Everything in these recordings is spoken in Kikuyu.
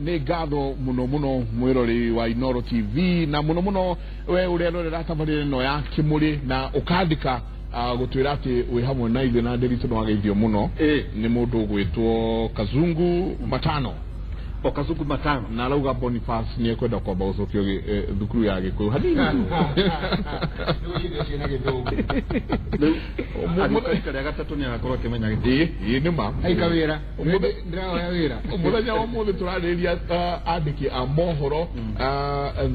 Nĩ ngatho mũno mũno mwĩrori wa Inoro TV, na mũno mũno we ũrĩa rorera tabarĩra ĩno ya Kĩmũrĩ na ũkandĩka gũtwĩra atĩ wĩ hamwe na ithuĩ, na Ndĩritũ nĩ wageithio mũno nĩ mũndũ ũgwĩtwo Kazungu Matano. O Kazungu Matano. Na arauga Boniface nĩ ekwenda kwamba gũcokio thukuru ya Gĩkũyũ hanini. Rĩu agĩũka rika rĩa gatatũ nĩ agakorwo akĩmenya gĩkũyũ. Ĩĩ nĩ ma. Aika wĩra. Ndĩrahoya wĩra. Mũthenya wa ũmũthĩ tũrarĩrĩria andĩki a mohoro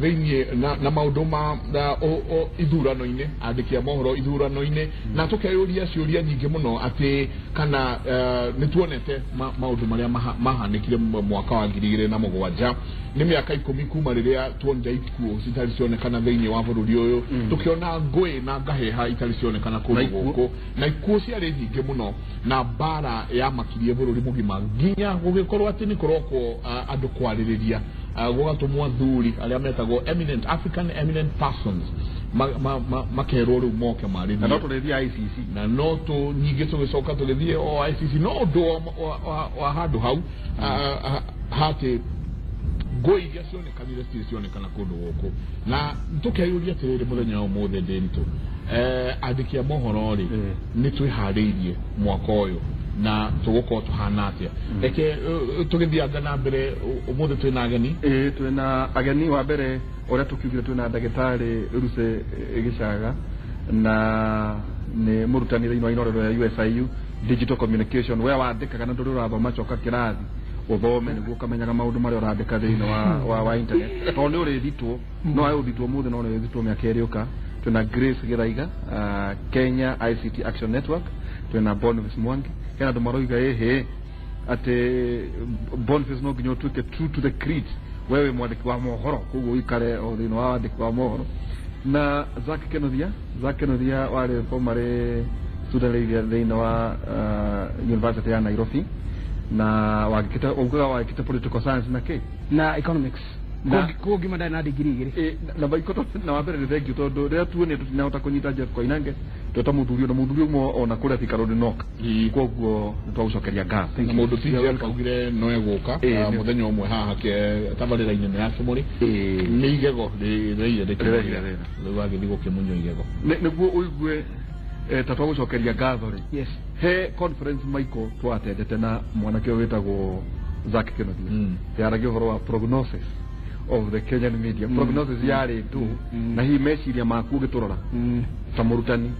thĩinĩ na maũndũ ma ithurano-inĩ, andĩki a mohoro ithurano-inĩ, na tũkeyũria ciũria nyingĩ mũno atĩ kana nĩ tuonete maũndũ marĩa mahanĩkire mwaka wa 2007. Nĩ mĩaka 10 kuma rĩrĩa tuonire ikuũ citarĩ cionekana thĩinĩ wa bũrũri ũyũ, tũkĩona ngũĩ na ngahĩha itarĩ cionekana Na kũndũ ikuũ. gũkũ, na ikuũ ciarĩ nyingĩ mũno, na mbara yamakirie bũrũri mũgima nginya gũgĩkorwo atĩ nĩ kũrokwo andũ kwarĩrĩria, gũgatũmwo athuri arĩa metagwo eminent African eminent persons makerwo rĩu moke Na no marĩrie. tũrĩthiĩ ICC. Na no tũ nyingĩ tũgĩcoka tũgĩthiĩ o ICC, no ũndũ wa handũ hau hatĩ ngũĩ iria cionekanire citirĩ cionekana kũndũ gũkũ, na tũkeyũria atĩrĩrĩ, mũthenya wa ũmũthĩ, Ndĩritũ, andĩki a mohoro rĩ, nĩ twĩharĩirie mwaka ũyũ na tũgũkorwo tũhana atĩa? Reke tũgĩthianga na mbere, ũmũthĩ twĩna ageni. Ĩĩ, twĩna ageni. Wa mbere, ũrĩa tũkiugire, twĩna ndagĩtarĩ Ruse Gĩcaga, na nĩ mũrutani thĩinĩ wa inorero ya USIU digital communication. We wandĩkaga na ndũrĩ ũrathoma, coka kĩrathi ũthome nĩguo ũkamenyaga maũndũ marĩa ũrandĩka thĩinĩ wa internet, tondũ nĩ ũrĩthitwo, no ae ũthitwo ũmũthĩ, no nĩ ũrĩthitwo mĩaka ĩrĩũka. Twĩna Grace Gĩthaiga, Kenya ICT Action Network. Twĩna Boniface Mwangi. Hena andũ maroiga ĩhĩ atĩ Boniface no nginya ũtuĩke true to the creed, we wĩ mwandĩki wa mohoro, koguo ũikare o thĩinĩ wa wandĩki wa mohoro. Na Zack Kenothia, Zack Kenothia warĩ formerly student leader thĩinĩ wa University ya Nairobi, na wandĩkĩte, ugaga wandĩkĩte political science na kĩ? Na economics. Koguo ngima ndarĩ na degree igĩrĩ. Na maiko na wa mbere nĩ thank you, tondũ rĩrĩa tuonire tũtinahota kũnyita Jeff Koinange, tweta mũthuri ũyũ, na mũthuri ũmwe ona kũrĩa Thika Road noka, koguo nĩ twagũcokeria ngatho. Na mũndũ ti Jeff augire no egũka mũthenya ũmwe haha ke tabarĩra-inĩ ĩno ya Kĩmũrĩ. Nĩ igego rĩreire. Rĩreire thĩna. Rĩu agĩthiĩ gũkĩmunywo igego. Nĩguo ũigue ta twagũcokeria ngatho rĩ, he conference Michael twatendete na mwanake ũyũ wĩtagwo Zack Kenothia, yaragia ũhoro wa prognosis of the Kenyan media, prognosis yarĩ ndũ, na hihi meciria maku ũgĩtũrora ta mũrutani,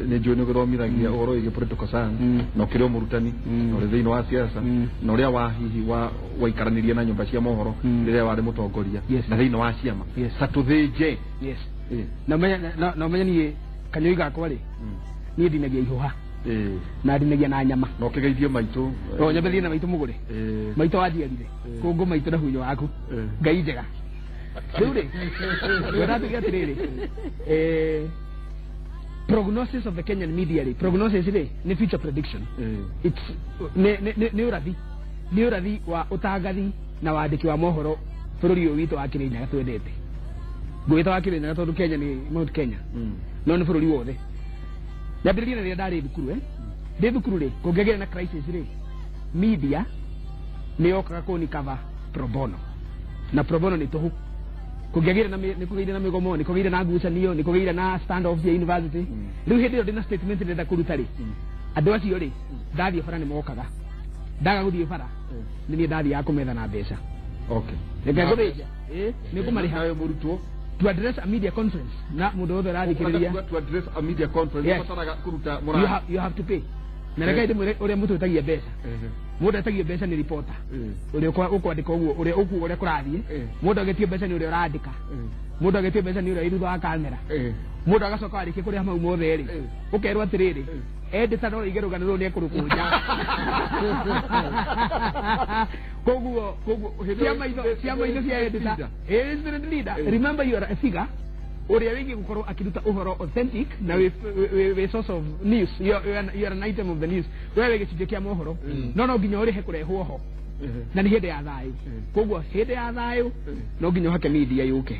nĩ njũĩ nĩ ũgĩthomithagia ũhoro wĩgiĩ political science, na ũkĩrĩ o mũrutani, na ũrĩ thĩinĩ wa siasa, na ũrĩa wa hihi wa waikaranirie na nyũmba cia mohoro rĩrĩa warĩ mũtongoria na thĩinĩ wa ciama, ta tũthĩnje. Yes. Na ũmenye niĩ kanyũi gakwa rĩ, niĩ ndinagia ihũha na ndinagia na nyama. Na ũkĩgeithie maitũ. O nyambe thiĩ na maitũ mũgũre. Maitũ wanjiarire kũngũ maitũ na hunyo waku, Ngai njega. Rĩu rĩ, ngwenda tuge atĩrĩrĩ, prognosis of the Kenyan media rĩ, prognosis rĩ nĩ future prediction. It's nĩ ũrathi, nĩ ũrathi wa ũtangathi na wandĩki wa mohoro bũrũri ũyũ witũ wa Kĩrĩnyaga twendete. Ngwĩta wa Kĩrĩnyaga tondũ Kenya nĩ Mount Kenya, no nĩ bũrũri wothe. Nyambĩrĩrie na rĩrĩa ndarĩ thukuru. Ndĩ thukuru rĩ, kũngĩagĩre na crisis rĩ, media nĩ yokaga kũni cover pro bono, na pro bono nĩ tũhũ. Kũngĩagĩire na nĩ kũgĩire na mĩgomo, nĩ kũgĩire na ngucanio, nĩ kũgĩire na stand off cia university, rĩu hĩndĩ ĩyo ndĩna statement ndĩrenda kũruta rĩ, andũ acio rĩ, ndathiĩ bara nĩ mokaga, ndaga gũthiĩ bara nĩ niĩ ndathiaga kũmetha na mbeca. Reke ngũthĩnje. Nĩ ngũmarĩha. Nawe mũrutwo. To address a media conference, na mũndũ wothe ũrathikĩrĩria. Ũkataka to address a media conference, Yes. ũbataraga kũruta You mũrango. have to pay. Na reke ndĩmwĩre ũrĩa mũtwĩtagia mbeca. Mũndũ etagio mbeca nĩ reporter ũrĩa ũkwandĩka ũguo, ũrĩa ũkuga ũrĩa kũrathiĩ. Mũndũ agetio mbeca nĩ ũrĩa ũrandĩka. Mũndũ agetio mbeca nĩ ũrĩa wĩ thutha wa kamera. Mũndũ agacoka warĩkia kũrĩha mau mothe rĩ, ũkerwo atĩrĩrĩ, editor no ige rũgano rũrũ nĩ ekũrũkũnja. Koguo Koguo, hĩndĩ cia ĩyo maitho, cia maitho cia editor. Leader. Spirit leader. Remember you are a figure ũrĩa wĩgiĩ gũkorwo akĩruta ũhoro authentic na wĩ source of news. You are an item of the news. We wĩ gĩcunjĩ kĩa mohoro, no nginya ũrĩhe kũrehwo ho, na nĩ hĩndĩ ya thayũ. Koguo hĩndĩ ya thayũ no nginya ũhake media yũke,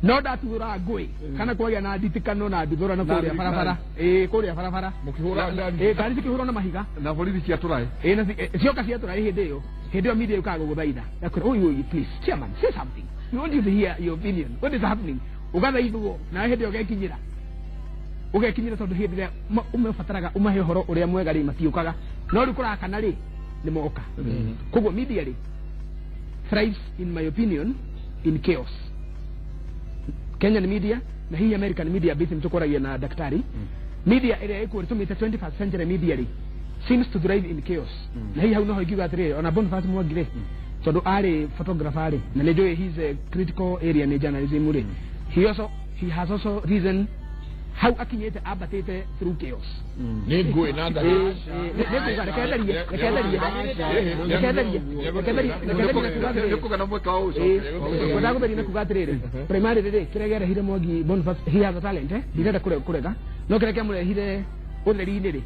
no ndatuthũra ngũĩ kana kwagĩa na nditikano na nduthũrano Na kũrĩa thirikari. barabara, ĩĩ, kũrĩa barabara. Mũkĩhũra ngari. Ĩĩ, ngari cikĩhũrwo na mahiga. Na borithi cia tũraĩ. Ĩĩ, na cioka ciatũra hĩndĩ ĩyo. Hĩndĩ ĩyo media yũkaga gũgũthaitha, yakwĩra, "Oi, oi, please, chairman, say something. We want you to hear your opinion. What is happening?" Ũgathaithwo nawe hĩndĩ ĩyo ũgekinyĩra tondũ hĩndĩ ĩrĩa ũmabataraga ũmahe ũhoro ũrĩa mwega rĩ, matiũkaga. No rĩu kũrakana rĩ, nĩ moka. Koguo media rĩ thrives, in my opinion, in chaos. Kenyan media na hihi American media basi nĩtũkwaragia na daktari, media ĩrĩa ĩkuo tũmĩte 21st century media rĩ seems to thrive in chaos. Na hihi hau noho ingiuga atĩrĩrĩ, ona Boniface Mwangi rĩ, tondũ arĩ photographer rĩ, na nĩ njũĩ he's a critical area nĩ journalism rĩ, he has also risen hau akinyĩte, ambatĩte through chaos. Nĩ ngũĩ na Nĩ nguga, reke tharie, reke tharie, reke tharie, reke tharie, reke tharie na kuga atĩrĩrĩ. Nĩ kũgana mweke wa ũcoke. Ngwendaga gũtharia na kuga atĩrĩrĩ, primary rĩ, kĩrĩa kĩarehire Mwangi Boniface, he has a talent, eh, ndirenda kũrega, no kĩrĩa kĩamũrehire ũtheri-inĩ rĩ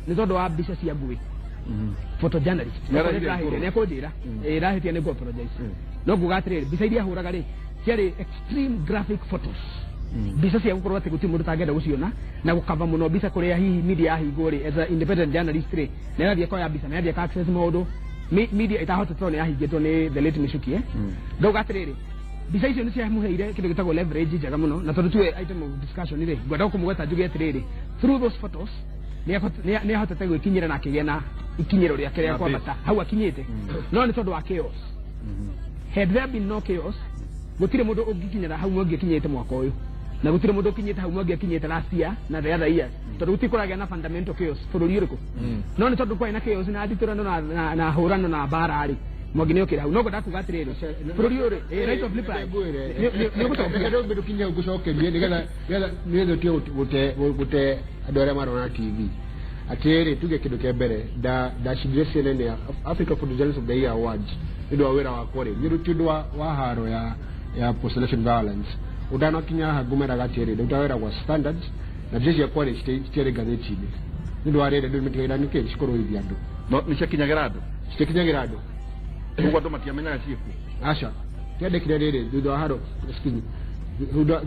nĩ tondũ wa mbica cia ngũĩ, photojournalist. Nĩarahire igũrũ. Nĩ akũnjĩra ĩ rahĩtia, nĩ apologize, no nguga atĩrĩrĩ, mbica iria ahũraga rĩ ciarĩ extreme graphic photos, mbica cia gũkorwo atĩ gũtirĩ mũndũ ũtangĩenda gũciona na gũkava mũno mbica kũrĩa hihi media yahingwo rĩ. As a independent journalist rĩ, nĩ arathiĩ akoya mbica, nĩ arathiĩ aka access maũndũ media itahotete tondũ nĩ yahingĩtwo nĩ the late Michuki, eh. Ngauga atĩrĩrĩ, mbica icio nĩ ciamũheire kĩndũ gĩtagwo leverage njega mũno, na tondũ tuwe item of discussion rĩ, ngwenda kũmũgweta njuge atĩrĩrĩ, through those photos nĩ ahotete gwĩkinyĩra na akĩgĩa na ikinyĩro rĩake rĩa Na kwambata hau akinyĩte, no nĩ tondũ wa chaos. Had there been no chaos, gũtirĩ mũndũ ũngĩkinyĩra hau Mwangi akinyĩte mwaka ũyũ, na gũtirĩ mũndũ ũkinyĩte hau Mwangi akinyĩte last year na the other years, tondũ gũtirĩ kũragĩa na fundamental chaos bũrũri ũrĩkũ. No nĩ tondũ kwarĩ na chaos na nditũrano na hũrano na mbara rĩ, Mwangi nĩ okĩra hau. No ngwenda kuga atĩrĩrĩ, bũrũri ũyũ rĩ, right of reply nĩ ũgũcokia. Reke ndũkinye ngũcokerie nĩgetha ũtige gũte andũ arĩa marona TV. Atĩrĩrĩ, tuge kĩndũ kĩa mbere, ndacindire CNN ya Africa Photojournalist of the Year Awards nĩ ũndũ wa wĩra wakwa rĩ, nĩ ti ũndũ wa haro ya post election violence. Ũtanakinya haha, ngũmeraga atĩrĩ, ndarutaga wĩra gwa Standards na mbica ciakwa rĩ citiarĩ ngathĩti-inĩ nĩ ũndũ wa rĩrĩ, andũ nĩmetigagĩra nĩkĩ cikũrũithia andũ. No nĩ ciakinyagĩra andũ? Citikinyagĩra andũ. Koguo andũ matiamenyaga ciĩkuo? Aca, kĩandĩkire rĩrĩ thutha wa haro, excuse me,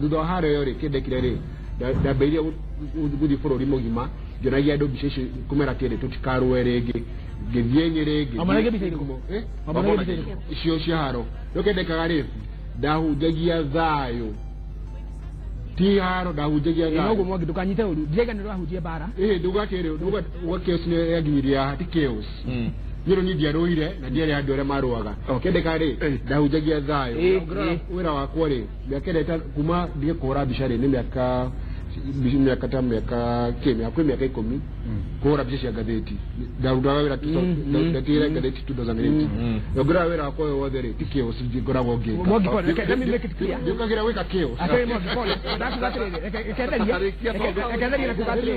thutha wa haro ĩyo rĩ, kĩndĩkire rĩ, ndambĩrĩirie gũthiĩ bũrũri mũgima ngĩonagia andũ mbica icio, kũmera atĩrĩ, tũtikarũe rĩngĩ. Ngĩthiĩ Nyĩrĩ, ngĩthiĩ Wamonagia mbica irĩkũ? Eh? Wamonagia mbica irĩkũ? Icio cia haro. Rĩu kĩndĩkaga rĩ, ndahunjagia thayũ, ti haro, ndahunjagia Ĩ, noguo thayũ. Mwangi, ndũkanyite ũru, ndiraiga nĩ ũrahunjia mbara. Ĩĩ, nduga atĩrĩ, nduga chaos nĩ yanginyirie haha, ti chaos. Nyĩrĩ niĩ ndiarũire na ndiarĩ andũ arĩa marũaga. Kĩndĩka rĩ, ndahunjagia thayũ. Ũngĩrora wĩra wakwa rĩ, mĩaka ĩrĩa kuma ndige kũhũra mbica rĩ, nĩ mĩaka ta mĩaka kĩ mĩaka kwĩ mĩaka 10 kũhũra mbica cia ngathĩti. Ndarutaga wĩra, ndatigire ngathĩti 2008. Na ũngĩrora wĩra wakwa ũyũ wothe rĩ, ti chaos ngoragwo ngĩka. Mwangi, pole, let me make it clear. Ndiũkagĩra gwĩka chaos. Atĩrĩ Mwangi, pole, ngwendaga kuga atĩrĩrĩ, reke tharie, reke tharie na kuga atĩrĩrĩ,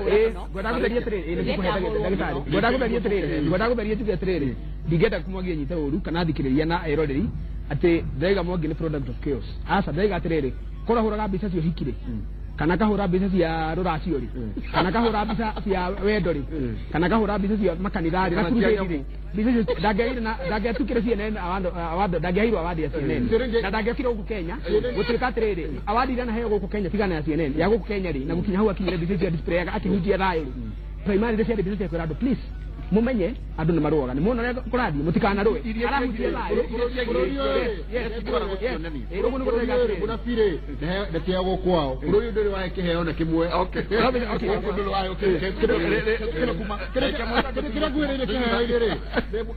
ĩ ngwendaga gũtheria atĩrĩrĩ, ĩ nĩngũkũhe ndagĩtarĩ, ngwendaga gũtheria atĩrĩrĩ, ngwendaga gũtheria njuge atĩrĩrĩ, ndingĩenda Mwangi anyite ũru kana athikĩrĩria na eroreri atĩ ndĩraiga Mwangi nĩ product of chaos. Aca, ndĩraiga atĩrĩrĩ, korwo ahũraga mbica cia ũhiki rĩ, kana kahũra mbica cia rũracio rĩ, kana kahũra mbica cia wendo rĩ, kana kahũra mbica cia makanitha rĩ, na Kana cia crusade rĩ, mbica icio ndangĩaheire na ndangĩatukire CNN award, ndangĩaheirwo award ya CNN na ndangĩokire gũkũ Kenya gũtuĩka atĩrĩrĩ, award iria anaheo gũkũ Kenya tigana ya CNN ya gũkũ Kenya rĩ, na gũkinya hau akinyire, mbica icio displayaga akĩhunjia thayũ rĩ, primary ciarĩ mbica cia kwĩra andũ, please, mumenye andũ nĩ marũaga, nĩ muona ũrĩa kũrathiĩ, mũtikanarũe, arahunjia thayũ. Bũrũri ũyũ Yes, yes. Ũguo nĩguo ndĩraiga atĩrĩrĩ. Mũnabii ndateagwo kwao. Bũrũri ũyũ ndũrĩ wahe kĩheo na kĩmwe. Kĩrĩa ngwĩrĩire kĩheo-inĩ rĩ,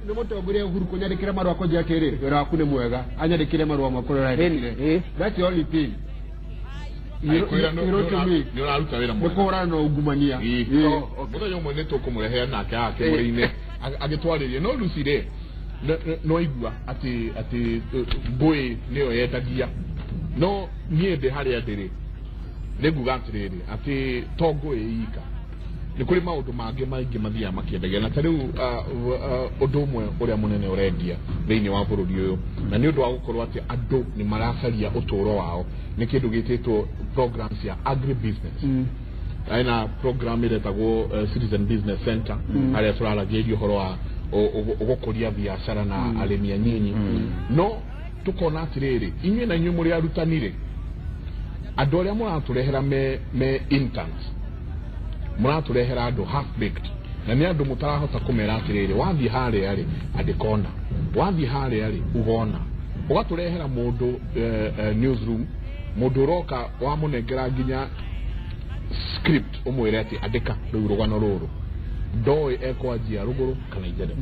nĩ mũtongoria Uhuru kũnyandĩkĩra marũa kũnjĩra atĩrĩ, "Wĩra waku nĩ mwega." Anyandĩkĩre marũa makwa ũrĩa ũrandĩkire. That's the only thing he wrote to me. Nĩ ũraruta wĩra nĩ mwega. Kũhũrana na ungumania. Ĩĩ. Mũthenya ũmwe nĩ tũkũmũrehe nake haha kĩmũrĩ-inĩ agĩtwarĩrie. No Lucy rĩ, no igua atĩ ngũĩ nĩyo yendagia, no niĩ ndĩ harĩa ndĩrĩ nĩ nguga atĩrĩrĩ, atĩ to ngũĩ ika, nĩ kũrĩ maũndũ mangĩ maingĩ mathiaga makĩendagia, na ta rĩu ũndũ ũmwe ũrĩa mũnene ũrendia thĩinĩ wa bũrũri ũyũ, na nĩ ũndũ wa gũkorwo atĩ andũ nĩ maracaria ũtũũro wao, nĩ kĩndũ gĩtĩtwo programs ya agribusiness. Ena program ĩretagwo Citizen Business Center, harĩa tũraragĩrĩria ũhoro wa gũkũria biacara na arĩmi anyinyi. No tũkona atĩrĩrĩ, inyuĩ na inyuĩ mũrĩ arutani rĩ, andũ arĩa mũratũrehera me interns, mũratũrehera andũ half baked. Na nĩ andũ mũtarahota kũmera atĩrĩrĩ, wathiĩ harĩa rĩ, andĩka ũna, wathiĩ harĩa rĩ, ugona ũgatũrehera mũndũ newsroom, mũndũ ũroka wamũnengera nginya script, ũmwĩre atĩ andĩka rĩu rũgano rũrũ, ndoĩ ekwanjia rũgũrũ kana itherero.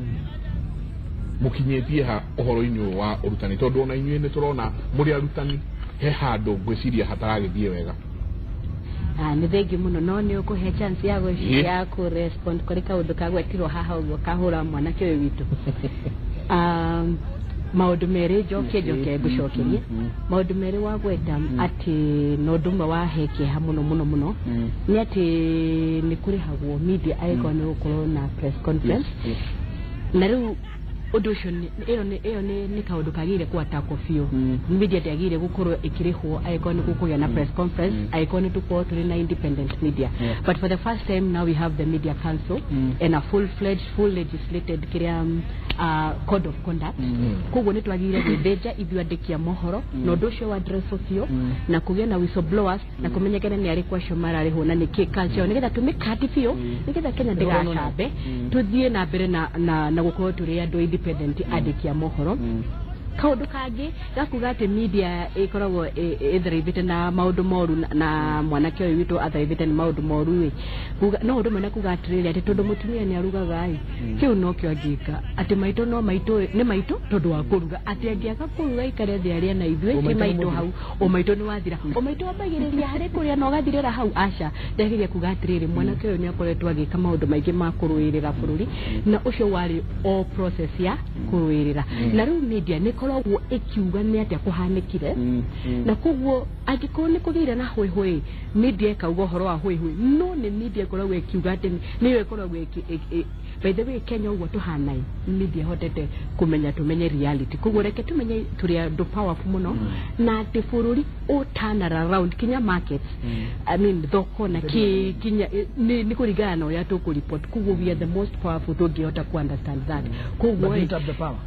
Mũkinyĩtie ha ũhoro-inĩ ũyũ wa ũrutani? Tondũ ona inyuĩ nĩ tũrona mũrĩ arutani, he handũ ngwĩciria hataragĩthiĩ wega. Ah, nĩ thengiũ mũno, no nĩ ũkũhe chance ya Ĩ. ya kũ respond kũrĩ kaũndũ kagwetirwo haha ũguo kahũra mwanake ũyũ witũ. Maũndũ merĩ njoke ngũcokerie maũndũ merĩ wagweta atĩ na ũndũ ũmwe wahe kĩeha mũno mũno mũno nĩ atĩ nĩ kũrĩhagwo media angĩkorwo nĩ gũkorwo na press conference. Na rĩu ũndũ ũcio ĩyo nĩ kaũndũ kagĩrĩire gwatakwo biũ. Media ndĩagĩrĩire gũkorwo ĩkĩrĩhwo angĩkorwo nĩ gũkũgĩa na press conference, angĩkorwo nĩ tũkorwo tũrĩ na independent media. But for the first time now we have the Media Council and a full fledged, full legislated kĩrĩa code of conduct. Koguo nĩ twagĩrĩire gwĩthĩnja ithuĩ andĩki a mohoro na ũndũ ũcio wa address biũ na kũgĩa na whistleblowers na kũmenyekane nĩ arĩkũ acio mararĩhwo na nĩkĩ culture, nĩgetha tũmĩkati biũ, nĩgetha Kenya ndĩgacambe, tũthiĩ na mbere na gũkorwo tũrĩ andũ independent andĩki a mohoro. Kaũndũ kangĩ gakuga atĩ media ĩkoragwo ĩthraivĩte na maũndũ moru na mwanake ũyũ witũ athraivĩte nĩ maũndũ moru ĩ. No ũndũ ũmwe na kuga atĩrĩrĩ, atĩ tondũ mũtumia nĩ arugaga ĩ, kĩu nokĩo angĩka, atĩ maitũ no maitũ nĩ maitũ tondũ wa kũruga, atĩ angĩaga kũruga ikare thĩ arĩa na ithuĩ ti Ũmaitũ nĩ maitũ mũthiru. Hau ũmaitũ nĩ wathira, ũmaitũ wambagĩrĩria harĩ kũrĩa na ũgathirĩra hau. Aca, ndageria kuga atĩrĩrĩ, mwanake ũyũ nĩ akoretwo agĩka maũndũ maingĩ ma kũrũĩrĩra bũrũri, na ũcio warĩ o process ya kũrũĩrĩra. Na rĩu media nĩ ĩkoragwo ĩkiuga nĩ atĩa kũhanĩkire, na koguo angĩkorwo nĩ kũgĩire na hũihũi, media ĩkauga ũhoro wa hũihũi, no nĩ media ĩkoragwo ĩkiuga atĩ nĩyo ĩkoragwo by the way, Kenya ũguo tũhanaĩ, media ĩhotete kũmenya tũmenye reality. Koguo reke tũmenye tũrĩ andũ powerful mũno na atĩ bũrũri ũtana around kinya markets, I mean thoko na ki kinya nĩ kũringana na ũrĩa tũkũreport. Koguo we are the most powerful tũngĩhota ku understand that. Koguo But you tap the power,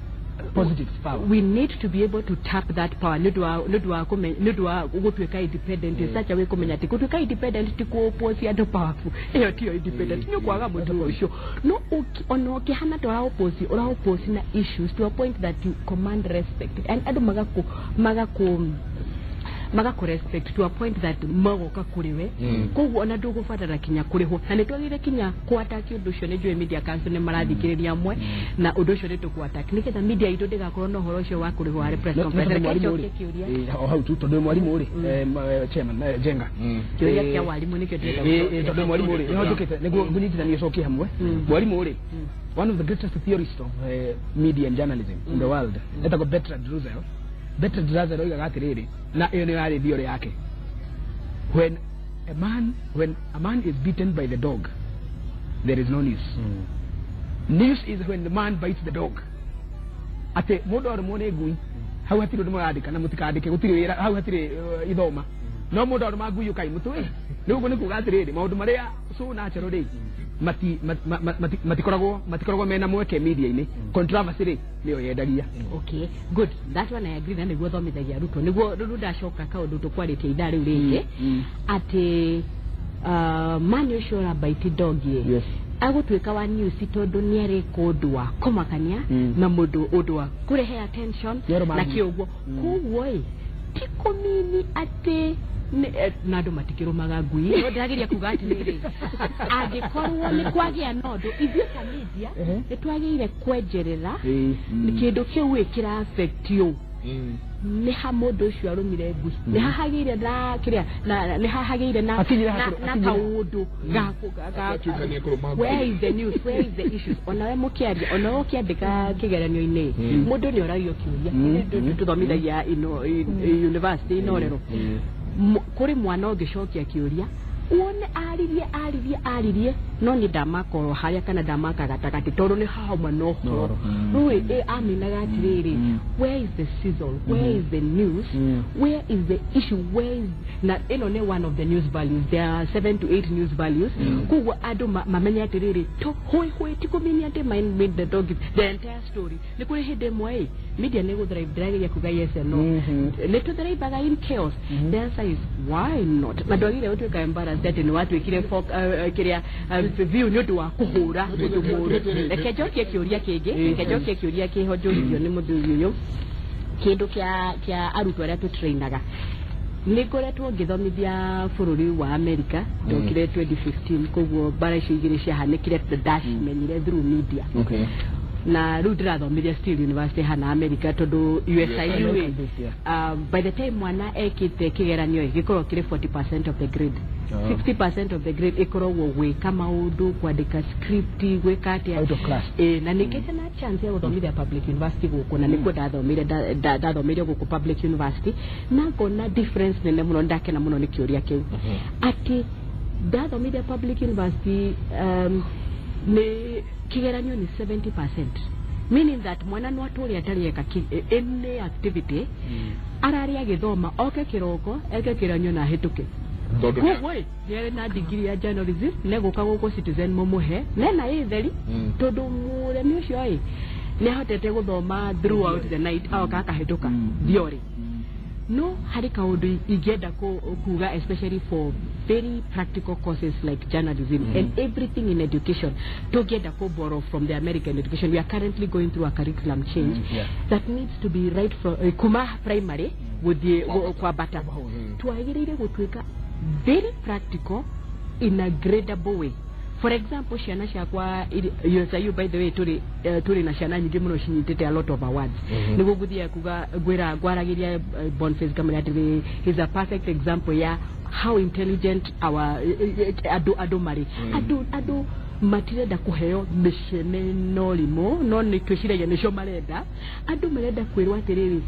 positive power. We need to be able to tap that power nĩ ũndũ wa gũtuĩka independent in such a way, kũmenya atĩ gũtuĩka independent ti kũ-oppose andũ powerful, ĩyo tiyo independent, nĩ ũkwaga mũndũ ũcio. No ona ũkĩhana ta ũra-oppose, ũra-oppose na issues to a point that you command respect and andũ magaku respect to a point that magoka kũrĩ we. Koguo ona ndũgũbatara kinya kũrĩhwo, na nĩ twagĩrĩire kinya kũ-attack ũndũ ũcio. Nĩ njũĩ Media Council nĩ marathikĩrĩria amwe, na ũndũ ũcio nĩ tũkũ-attack nĩgetha media itũ ndĩgakorwo na ũhoro ũcio wa kũrĩhwo harĩ press conference. Tondũ Reke mwarimũ njokie rĩ, kĩũria. O hau tu, tondũ mwarimũ rĩ, chairman Jenga. Kĩũria kĩa warimũ nĩkĩo ndĩrenda gũcokia. Tondũ mwarimũ rĩ, nĩho njũkĩte nĩguo ngũnyitithanie cokie hamwe. Mwarimũ rĩ, one of the greatest theorists of media and journalism in the world etagwo Bertrand Russell. Bertrand Russell oigaga atĩrĩrĩ, na ĩyo nĩyo yarĩ theory yake: when a man is beaten by the dog, there is no news. News is when the man bites the dog. Atĩ mũndũ arũmwo nĩ ngui, hau hatirĩ ũndũ mũrandĩka na mũtikandĩke, gũtirĩ wĩra hau, hatirĩ ithoma. No mũndũ arũma ngui, ũkai mũtwe. Rĩu ũguo nĩ kuga atĩrĩrĩ, maũndũ marĩa so natural rĩ, matikoragwo mena mweke media-inĩ. Controversy rĩ, nĩyo yendagia. Okay, good, that one I agree, na nĩguo thomithagia arutwo. Nĩguo rĩu ndacoka kaũndũ tũkwarĩtie ithaa rĩu rĩngĩ, atĩ mani ũcio ũrabaiti dog ĩ, agũtuĩka wa news tondũ nĩ arĩka ũndũ wa kũmakania na mũndũ ũndũ wa kũrehe attention Nĩarũma na ngui. kĩũguo. Koguo ĩ, ti kũmini atĩ na andũ matikĩrũmaga ngui. No ndĩrageria kuga atĩrĩrĩ, angĩkorwo nĩ kwagĩa na ũndũ, ithuĩ ta media nĩ twagĩrĩire kwenjerera kĩndũ kĩu ĩ kĩra affect you. Nĩ ha mũndũ ũcio arũmire ngui, nĩ hahagĩire na kĩrĩa nĩ hahagĩire na Akinyire na, hakũrũ- na akinyire. kaũndũ Atuĩka nĩ ekũrũma ngui. Where is the news? Where is the issues? Onawe mũkĩaria, onawe ũkĩandĩka kĩgeranio-inĩ, mũndũ nĩ oragio kĩũria. Tũthomithagia ino university inorero. Kũrĩ mwana ũngĩcokia kĩũria, wone aririe, aririe, aririe, no nĩ ndamakorwo harĩa kana ndamaka gatagatĩ tondũ nĩ hauma na ũhoro. Rĩu ĩ aminaga atĩrĩrĩ, where is the sizzle? Where is the news? Where is the issue? Where is na ĩno nĩ one of the news values. There are 7 to 8 news values. Koguo andũ mamenye atĩrĩrĩ, to hũi hũi ti kũmini atĩ mind made the dog, the entire story. Nĩ kũrĩ hĩndĩ ĩmwe ĩ media nĩ gũthrive. Ndĩrageria kuga yes and no. Nĩ tũthrivaga in chaos. The answer is, why not? Na ndwagĩrĩire gũtuĩka embarrassed atĩ nĩ watuĩkire. yatuĩkire kĩrĩa view nĩ ũndũ wa kũhũra ũndũ mũũru. Reke njokie kĩũria kĩngĩ, reke njokie kĩũria kĩho njũririo nĩ mũthuri ũyũ, kĩndũ kĩa arutwo arĩa tũtrainaga. Nĩ ngoretwo ngĩthomithia bũrũri wa America, ndokire 2015, koguo mbara icio igĩrĩ ciahanĩkire ndacimenyire through media. Na rĩu ndĩrathomithia still university hana America, tondũ USIU ĩ, by the time mwana ekĩte kĩgeranio ĩ, gĩkoragwo kĩrĩ 40% of the grade. 60% of the grade ĩkoragwo gwĩka maũndũ, kwandĩka script, gwĩka atĩa. Out of class. Ĩ, na nĩ na chance ya gũthomithia public university gũkũ, na nĩkuo ndathomire, ndathomeire gũkũ public university, na ngona difference nene mũno. Ndakena mũno nĩ kĩũria kĩu, atĩ ndathomithia public university, nĩ kĩgeranio nĩ 70%, meaning that mwana no atũre atarĩ eka any activity, ararĩ agĩthoma, oke kĩroko eke kĩgeranio na ahĩtũke. Tondũ Koguo ĩ, nĩ na degree ya journalism, negũka gũkũ Citizen mũmũhe nena ĩ theri, tondũ mũremi ũcio ĩ nĩ ahotete gũthoma throughout the night, aoka akahĩtũka theory. No harĩ kaũndũ ingĩenda kuga, especially for very practical courses like journalism and everything in education, tũngĩenda kũ borrow from the American education. We are currently going through a curriculum change that needs to be right from kuma primary gũthiĩ kwambata. Twagĩrĩire gũtuĩka very practical in a gradable way. For example, ciana ciakwa USIU, by the way, tũrĩ na ciana nyingĩ mũno cinyitĩte a lot of awards. Nĩguo ngũthiaga kuga, ngwĩra, ngwaragĩria Boniface, ngamwĩra atĩrĩ, he's a perfect example ya how intelligent our andũ marĩ. Andũ matirenda kũheo mĩcene no rimũ, no nĩ twĩciragia nĩcio marenda. Andũ marenda kwĩrwo atĩrĩrĩ,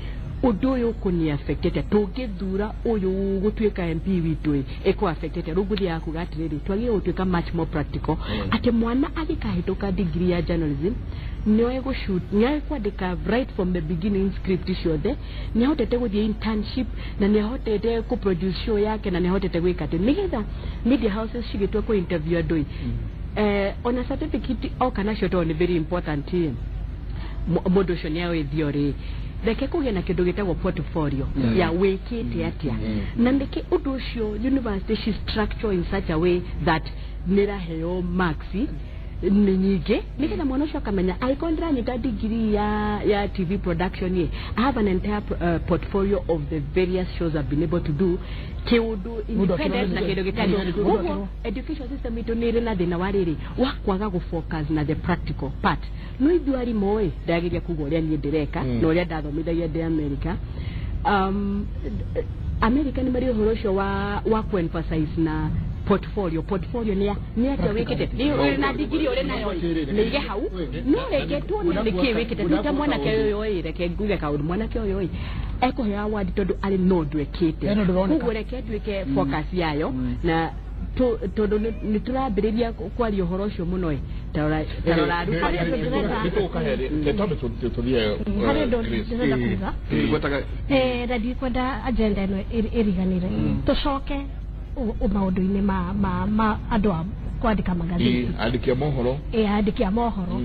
ũndũ ũyũ ũkũni affectete, tũngĩthura ũyũ gũtuĩka MP witũ ĩ, ĩkũ affectete. Rĩu ngũthiaga kuga atĩrĩrĩ, twagĩrĩirwo gũtuĩka much more practical, atĩ mwana agĩkahĩtũka degree ya journalism, nĩoĩ gũshoot, nĩoĩ kwandĩka right from the beginning script ciothe, nĩahotete gũthiĩ internship, na nĩahotete kũproduce show yake, na nĩahotete gwĩka atĩ nĩgetha media houses cigĩtua kũ interview andũ ĩ, ona certificate oka nacio, tondũ nĩ very important ĩ, mũndũ ũcio nĩ oĩ theory. Reke kũgĩe na kĩndũ gĩtagwo portfolio ya wĩkĩte atĩa, na nĩkĩ ũndũ ũcio university ci structure in such a way that nĩraheo marks nĩ nyingĩ, nĩgetha mwana ũcio akamenya angĩkorwo ndĩranyita degree ya TV production ĩ, I have an entire portfolio of the various shows I've been able to do, kĩũndũ independent na kĩndũ gĩtarĩ. Koguo education system itũ nĩ ĩrĩ na thĩna wa rĩrĩ wa kwaga gũ-focus na the practical part. No ithuĩ arimũ ĩ, ndageria kuga ũrĩa niĩ ndĩreka na ũrĩa ndathomithagia ndĩ America. America nĩ marĩ ũhoro ũcio wa ku-emphasize na portfolio. Portfolio nĩ atĩa wĩkĩte, nĩ ũrĩ na degree ũrĩ nayo nĩ ige hau, no reke tuone nĩkĩ wĩkĩte. Rĩu ta mwanake ũyũ ĩ, reke nguge kaũndũ, mwanake ũyũ ĩ ekũheo award tondũ arĩ no ũndũ ekĩte. Hena ũndũ ũroneka. Koguo reke tuĩke focus yayo, na tondũ nĩ tũrambĩrĩria kwaria ũhoro ũcio mũno ĩ, tarora tarora arutwo Harĩ arĩa ũndũ ndĩrenda twambe tũthiĩ. Harĩ ũndũ ndĩrenda kuga. Ngwetaga. Na ndikwenda agenda ĩno ĩriganĩre, tũcoke maũndũ-inĩ ma andũ a kwandĩka magathĩti. Andĩki a mohoro. Ĩ, andĩki a mohoro.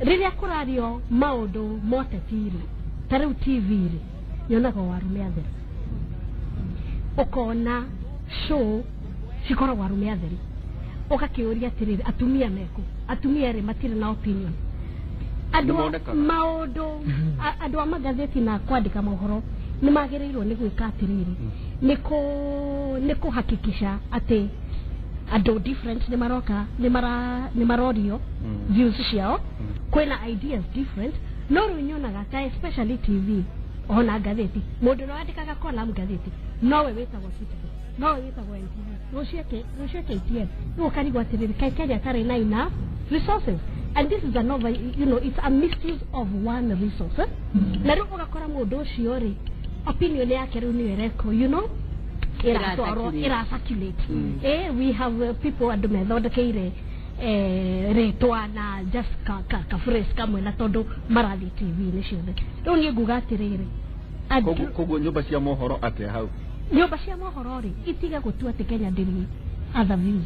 Rĩrĩa kũrario maũndũ moteti-rĩ, ta rĩu TV-rĩ, nyonaga o arume atheru, ũkona show cikoragwo arume atheru, ũgakĩũria atĩrĩrĩ, atumia meku? Atumia rĩ, matirĩ na opinion. Andũ a- Nĩmonekaga. Maũndũ andũ a magathĩti na kwandĩka mohoro nĩ magĩrĩirwo nĩ gwĩka atĩrĩrĩ, nĩ kũhakikisha atĩ andũ different nĩ maroka, nĩ marorio views ciao, kwĩna ideas different. No rĩu nyonaga ta especially TV ona ngathĩti, mũndũ no andĩkaga column ngathĩti nowe wĩtagwo Citizen, nowe wĩtagwo NTV, rũciũ KTN. Rĩu ũkarigwo atĩrĩrĩ, kaĩ Kenya tarĩ na enough resources? And this is another, it's a misuse of one resource, eh? Na rĩu ũgakora mũndũ ũcio rĩ, opinion yake rĩu nĩyo ĩrekwo, ĩratwarwo, ĩra circulate. We have people, andũ methondekeire rĩtwa na just ka phrase kamwe, na tondũ marathiĩ TV-inĩ ciothe. Rĩu niĩ nguga atĩrĩrĩ, Koguo nyũmba cia mohoro atĩa hau? Nyũmba cia mohoro rĩ, itige gũtua atĩ Kenya ndĩrĩ other views,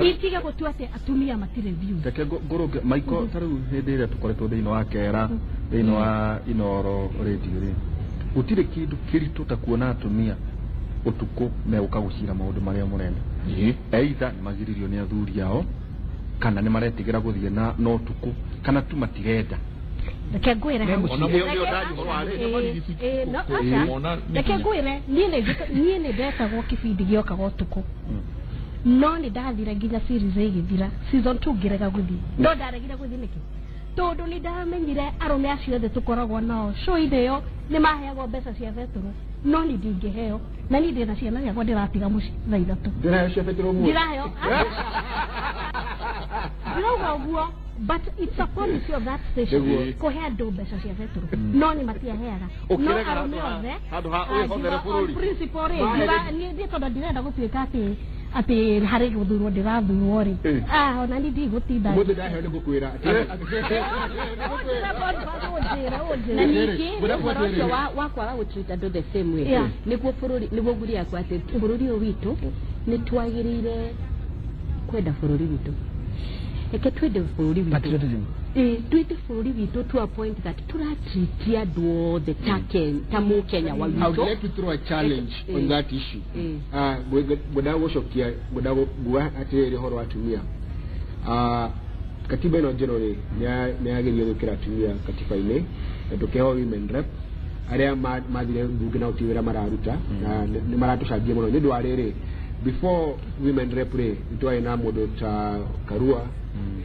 itige gũtua atĩ atumia matirĩ views. Reke ngũrũnge Michael. Ta rĩu hĩndĩ ĩrĩa tũkoretwo thĩinĩ wa kera, thĩinĩ wa Inoro radio rĩ, gũtirĩ kĩndũ kĩritũ ta kuona atumia Ũtukũ megũka gũcira maũndũ marĩa mũrenda. Either nĩ magiririo nĩ athuri ao, kana nĩ maretigĩra gũthiĩ na ũtukũ, kana tu matirenda. Reke ngwĩre hau. Ona Reke- mũndũ ndaji ũhoro wa rĩ, Ĩĩ, marigiti ĩĩ, no, kũ- aca. mona nĩ Reke hinya. ngwĩre, niĩ nĩ ndetagwo kĩbindi gĩokaga ũtukũ, no nĩ ndathire nginya series ĩgĩthira, season 2 ngĩrega gũthiĩ. No ndaregire gũthiĩ nĩkĩ? Tondũ nĩ ndamenyire arũme acio othe tũkoragwo nao show-inĩ ĩyo nĩ maheagwo mbeca cia betũrũ, no nĩ ndingĩheo, na niĩ ndĩna ciana ciakwa ndĩratiga mũciĩ thaa 3. Ndĩraheo cia betũrũ ũmũthĩ. Ndiraheo, ndirauga ũguo, but it's a policy of that station Nĩguo. kũhe andũ mbeca cia betũrũ, no nĩ matiaheaga, no Ũkĩrega arũme handũ ha- othe. handũ ha wĩhothere Ngiuga bũrũri. on principle rĩ, ngiuga niĩ tondũ ndirenda gũtuĩka atĩ harĩ gũthurwo ndĩrathurwo rĩ, ona niĩ ndigũtinda. Ũmũthĩ ndaheo nĩ ngũkwĩra. Ũnjĩre. Na ningĩ Ngwenda kuga ũhoro ũcio atĩrĩrĩ. wa kwaga gũtreat andũ the same way, nĩguo bũrũri, nĩguo nguri yakwa atĩ bũrũri ũyũ witũ nĩ twagĩrĩire kwenda bũrũri witũ. Reke twende bũrũri witũ. Patriotism. Ĩĩ, twende bũrũri witũ to a point that tũratreat andũ othe ta mũkenya wa I would witũ. like to throw a challenge on that issue. Ngwendaga gũcokia, ngwendaga nguga atĩrĩrĩ, ũhoro wa atumia. Katiba ĩno njerũ rĩ, nĩ yageria gwĩkĩra atumia katiba-inĩ na tũkĩheo women rep arĩa mathire mbunge na gũtirĩ wĩra mararuta, na nĩ maratũcangia mũno nĩ ũndũ wa rĩrĩ, before women rep rĩ, nĩ twarĩ na mũndũ ta Karua,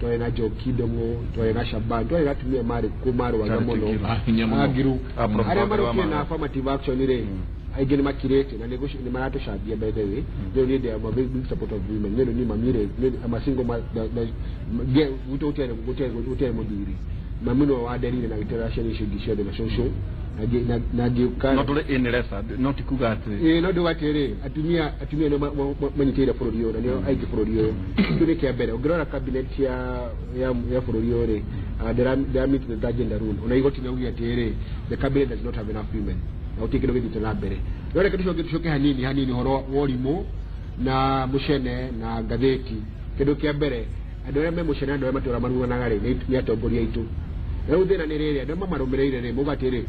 twarĩ na Njoki Ndung'u, twarĩ na Shaban, twarĩ na atumia marĩ kuo marũaga Charity mũno. Ngiru. Ah, hinya mũno. Ah, Ngiru. Ah, Prof. Arĩa Wangari marũkire Wamaitha. na affirmative action rĩ, aingĩ nĩ makirĩte na nĩ maratũcambia. By the way, rĩu niĩ ndĩ am a very big supporter of women, nĩ ũndũ niĩ mami rĩ, I'm a single gwitũ gũtiarĩ mũthuri, mami nĩwe wanderire na gĩtera ciana icio ingĩ ciothe na cũcũ na ngĩũka. No ndũrĩ in record, no ti kuga atĩ Ĩĩ, no ndauga atĩrĩ, atumia nĩo manyitĩrĩire bũrũri ũyũ na nĩo aingĩ bũrũri ũyũ. Kĩu nĩ kĩa mbere. Ũngĩrora cabinet ya bũrũri ũyũ rĩ, ndĩra meet the gender rule. Ona igoti nĩaugire atĩrĩ, the cabinet does not have enough women, na gũtirĩ kĩndũ gĩthiĩte na mbere. No reke tũcoke hanini hanini ũhoro wa ũrimũ na mũcene na ngathĩti. Kĩndũ kĩa mbere, andũ arĩa me mũcene, andũ arĩa matũra maruganaga rĩ, nĩ atongoria aitũ. Rĩu thĩna nĩ rĩrĩ, andũ arĩa mamarũmĩrĩire rĩ, mauga atĩrĩ,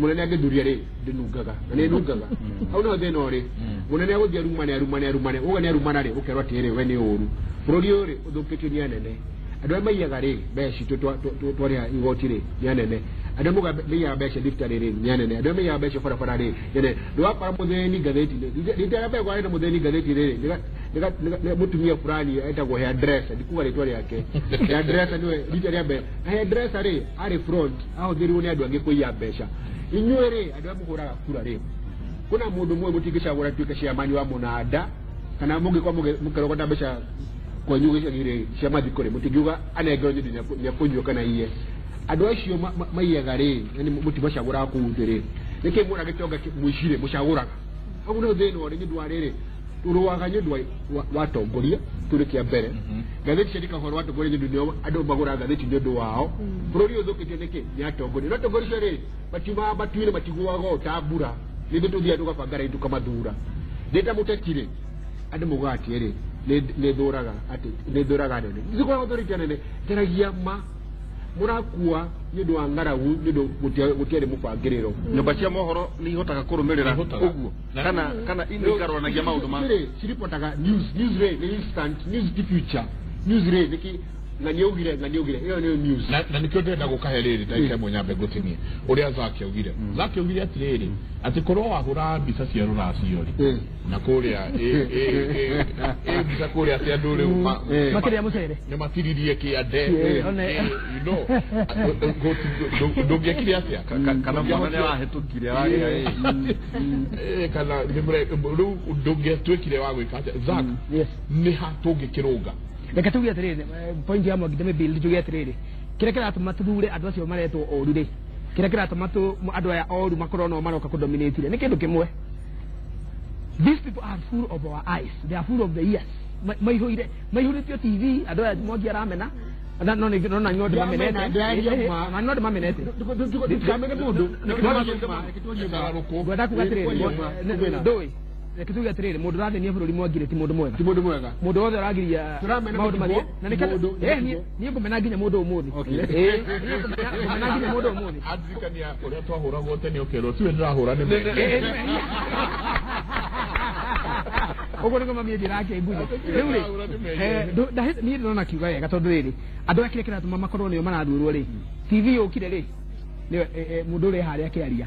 mũnene angĩthuria rĩ, ndĩnungaga na nĩ nungaga. Hau nĩho thĩna ũrĩ. Mũnene agũthiĩ arumane, arumane, arumane, uga nĩ arumana rĩ, ũkerwo atĩrĩ, we nĩ ũru. Bũrũri ũyũ rĩ, ũthũkĩtio nĩ anene. Andũ arĩa maiyaga rĩ mbeca citũ twarĩha igoti rĩ, nĩ anene. Andũ arĩa mauga maiyaga mbeca thibitarĩ rĩ, nĩ anene. Andũ arĩa maiyaga mbeca barabara rĩ, nĩ anene. Ndũgakora mũthĩni ngathĩti-inĩ. Rita rĩa mbere kwarĩ na mũthĩni ngathĩti rĩrĩ, nĩ mũtumia fulani etagwo hairdresser, ndikuga rĩtwa rĩake. Hairdresser nĩwe rita rĩa mbere, na hairdresser rĩ, arĩ front, ahũthĩrirwo nĩ andũ angĩ kũiya mbeca. Inyuĩ rĩ, andũ arĩa mũhũraga kura rĩ, kuna mũndũ mwe mũtingĩcagũra tuĩke chairman wa mũnanda, kana mũngĩkorwo mũkĩrogota mbeca kwanyu gĩcagi rĩ cia mathiko rĩ, mũtingiuga anengerwo nĩ ũndũ nĩekũnyua kana iye. Andũ acio maiyaga rĩ, yani mũtimacagũraga kũu thĩ rĩ, nĩkĩ muona gĩtonga mũici rĩ mũcagũraga? Hau nĩho thĩna ũrĩ, nĩ ũndũ wa rĩrĩ, tũrũaga nĩ ũndũ wa atongoria. Kĩu nĩ kĩa mbere. Ngathĩti ciandĩka ũhoro wa atongoria nĩ ũndũ nĩo andũ magũraga ngathĩti nĩ ũndũ wao. Bũrũri ũyũ ũthũkĩtio nĩkĩ? Nĩ atongoria. No atongoria acio rĩ, matiumaga matu-inĩ, matiguaga o ta mbura, nĩ ithuĩ tũthiaga tũgabanga raini tũkamathura. Ndĩ ta mũteti rĩ, andũ maugaga atĩrĩ, nĩ thũraga atĩ nĩ thũraga anene. Ndikoragwo thũrĩte anene, njaragia ma. Mũrakua nĩ ũndũ wa ng'aragu, nĩ ũndũ gũtiarĩ mũbangĩrĩro. Nyũmba cia mohoro nĩ ihotaga kũrũmĩrĩra Ihotaga. ũguo, kana ikaroranagia maũndũ ma Rĩ ciripotaga news. News rĩ, nĩ instant news, ti future news rĩ, nĩkĩ ng'ani augire, ng'ani augire, ĩyo nĩyo news. Na nikio ndĩrenda gũkahe rĩrĩ ndagĩka ĩmwe nyambe ngũtinie ũrĩa Zaki augire. Zaki augire atĩrĩrĩ, atĩ korwo wahũra mbica cia rũracio rĩ, na kũrĩa ĩ mbica kũrĩa atĩ andũ rĩu Makĩria mũcere. Nĩ matiririe kĩande. Ndũngĩekire atĩa? Kana mwana nĩ arahĩtũkire aragĩa Kana rĩu ndũngĩatuĩkire wa gwĩka atĩa, Zack? Yes. Nĩ ha tũngĩkĩrũnga? Reke tuge atĩrĩrĩ, point ya Mwangi ndĩmĩbuild, njuge atĩrĩrĩ, kĩrĩa kĩratũma tũthure andũ acio maretwo oru rĩ, kĩrĩa kĩratũma andũ aya oru makorwo no maroka kũdominate rĩ, nĩ kĩndũ kĩmwe. These people are full of our eyes, they are full of the ears. Maihũire, maihũrĩtio TV. Andũ aya Mwangi aramena na no nĩ no na no ndĩmamenete. Ndĩraria ma. Na no ndĩmamenete. Ndikamene mũndũ. Ngwenda kuga atĩrĩrĩ, ndũĩ, reke tuge atĩrĩrĩ, mũndũ ũrathĩnia bũrũri, Mwangi, rĩ, ti mũndũ mwega. Ti mũndũ mwega. Mũndũ wothe ũragiria Tũramena maũndũ mũtugo, mathiĩ na nĩkĩo mũndũ, nĩ mũtugo. Niĩ ngũmena nginya mũndũ ũmũthĩ. Niĩ ngũmena nginya mũndũ ũmũthĩ. Andirikania ũrĩa twahũragwo tene, ũkerwo tiwe ndĩrahũra, nĩ mehia. Ũguo nĩguo mami anjĩraga akĩngunya. Rĩu rĩ, niĩ ndĩrona kiuga wega tondũ rĩrĩ, andũ aya kĩrĩa kĩratũma makorwo nĩo marathurwo rĩ, TV yũkire rĩ, nĩyo mũndũ ũrĩa harĩa akĩaria.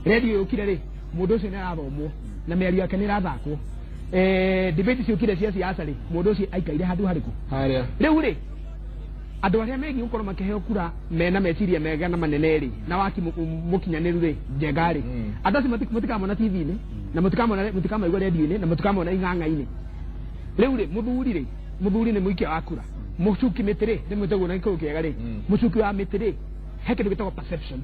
Radio yũkire rĩ, mũndũ ũcio nĩ arathomwo na mĩario yake nĩ ĩrathakwo. Debate ciũkire cia siasa rĩ, mũndũ ũcio aikaire handũ harĩkũ? Harĩa. Rĩu rĩ, andũ arĩa megiĩ gũkorwo makĩheo kura mena meciria mega na manene rĩ, na waki mũkinyanĩru rĩ, njega rĩ, andũ acio mũtikamona TV-inĩ na mũtikamona, mũtikamaigua radio-inĩ na mũtikamona ing'ang'a-inĩ. Rĩu rĩ, mũthuri rĩ, mũthuri nĩ mũikia wa kura, mũcuki mĩtĩ rĩ, nĩ mwĩtagwo na gĩkũyũ kĩega rĩ, mũcuki wa mĩtĩ rĩ, he kĩndũ gĩtagwo perception.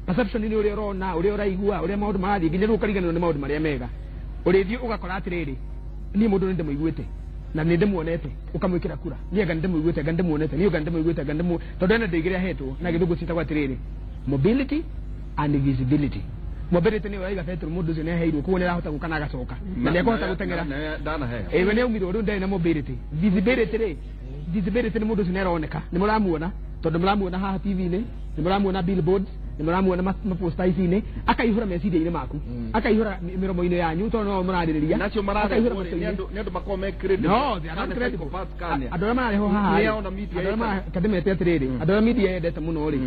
Perception nĩ ũrĩa ũrona, ũrĩa ũraigua, ũrĩa maũndũ marathiĩ, nginya rĩu ũkariganĩrwo nĩ maũndũ marĩa mega. Ũrĩthiĩ ũgakora atĩrĩrĩ, niĩ mũndũ nĩ ndĩmũiguĩte na nĩ ndĩmuonete, ũkamwĩkĩra kura, niĩ anga nĩ ndĩmũiguĩte, anga nĩ ndĩmuonete, niĩ anga nĩ ndĩmũiguĩte, anga nĩ tondũ ena indo igĩrĩ ahetwo na gĩthũngũ ciĩtagwo atĩrĩrĩ, mobility and visibility. Mobility nĩ ũraiga betũrũ mũndũ ũcio nĩ aheirwo, koguo nĩ arahota gũka na agacoka na nĩ ekũhota gũteng'era. Ndanaheo. Ĩwe nĩ aumirwo rĩu ndarĩ na mobility. Visibility rĩ, visibility nĩ mũndũ ũcio nĩ aroneka, nĩ mũramuona tondũ mũramuona haha TV-inĩ, nĩ mũramuona billboards, nĩ mũramuona maposta ici-inĩ, akaihũra meciria-inĩ maku, akaihũra mĩromo-inĩ yanyu tondũ no mũrarĩrĩria, Nacio akaihũra mararehwo rĩ, nĩ matũ-inĩ. andũ nĩ andũ makoragwo me credible. No, they are not Kana credible. psychopaths kana. Andũ arĩa mararehwo haha Nĩ rĩ, ao na media andũ arĩa ĩkaga. kademete atĩrĩrĩ, andũ arĩa media yendete mũno rĩ,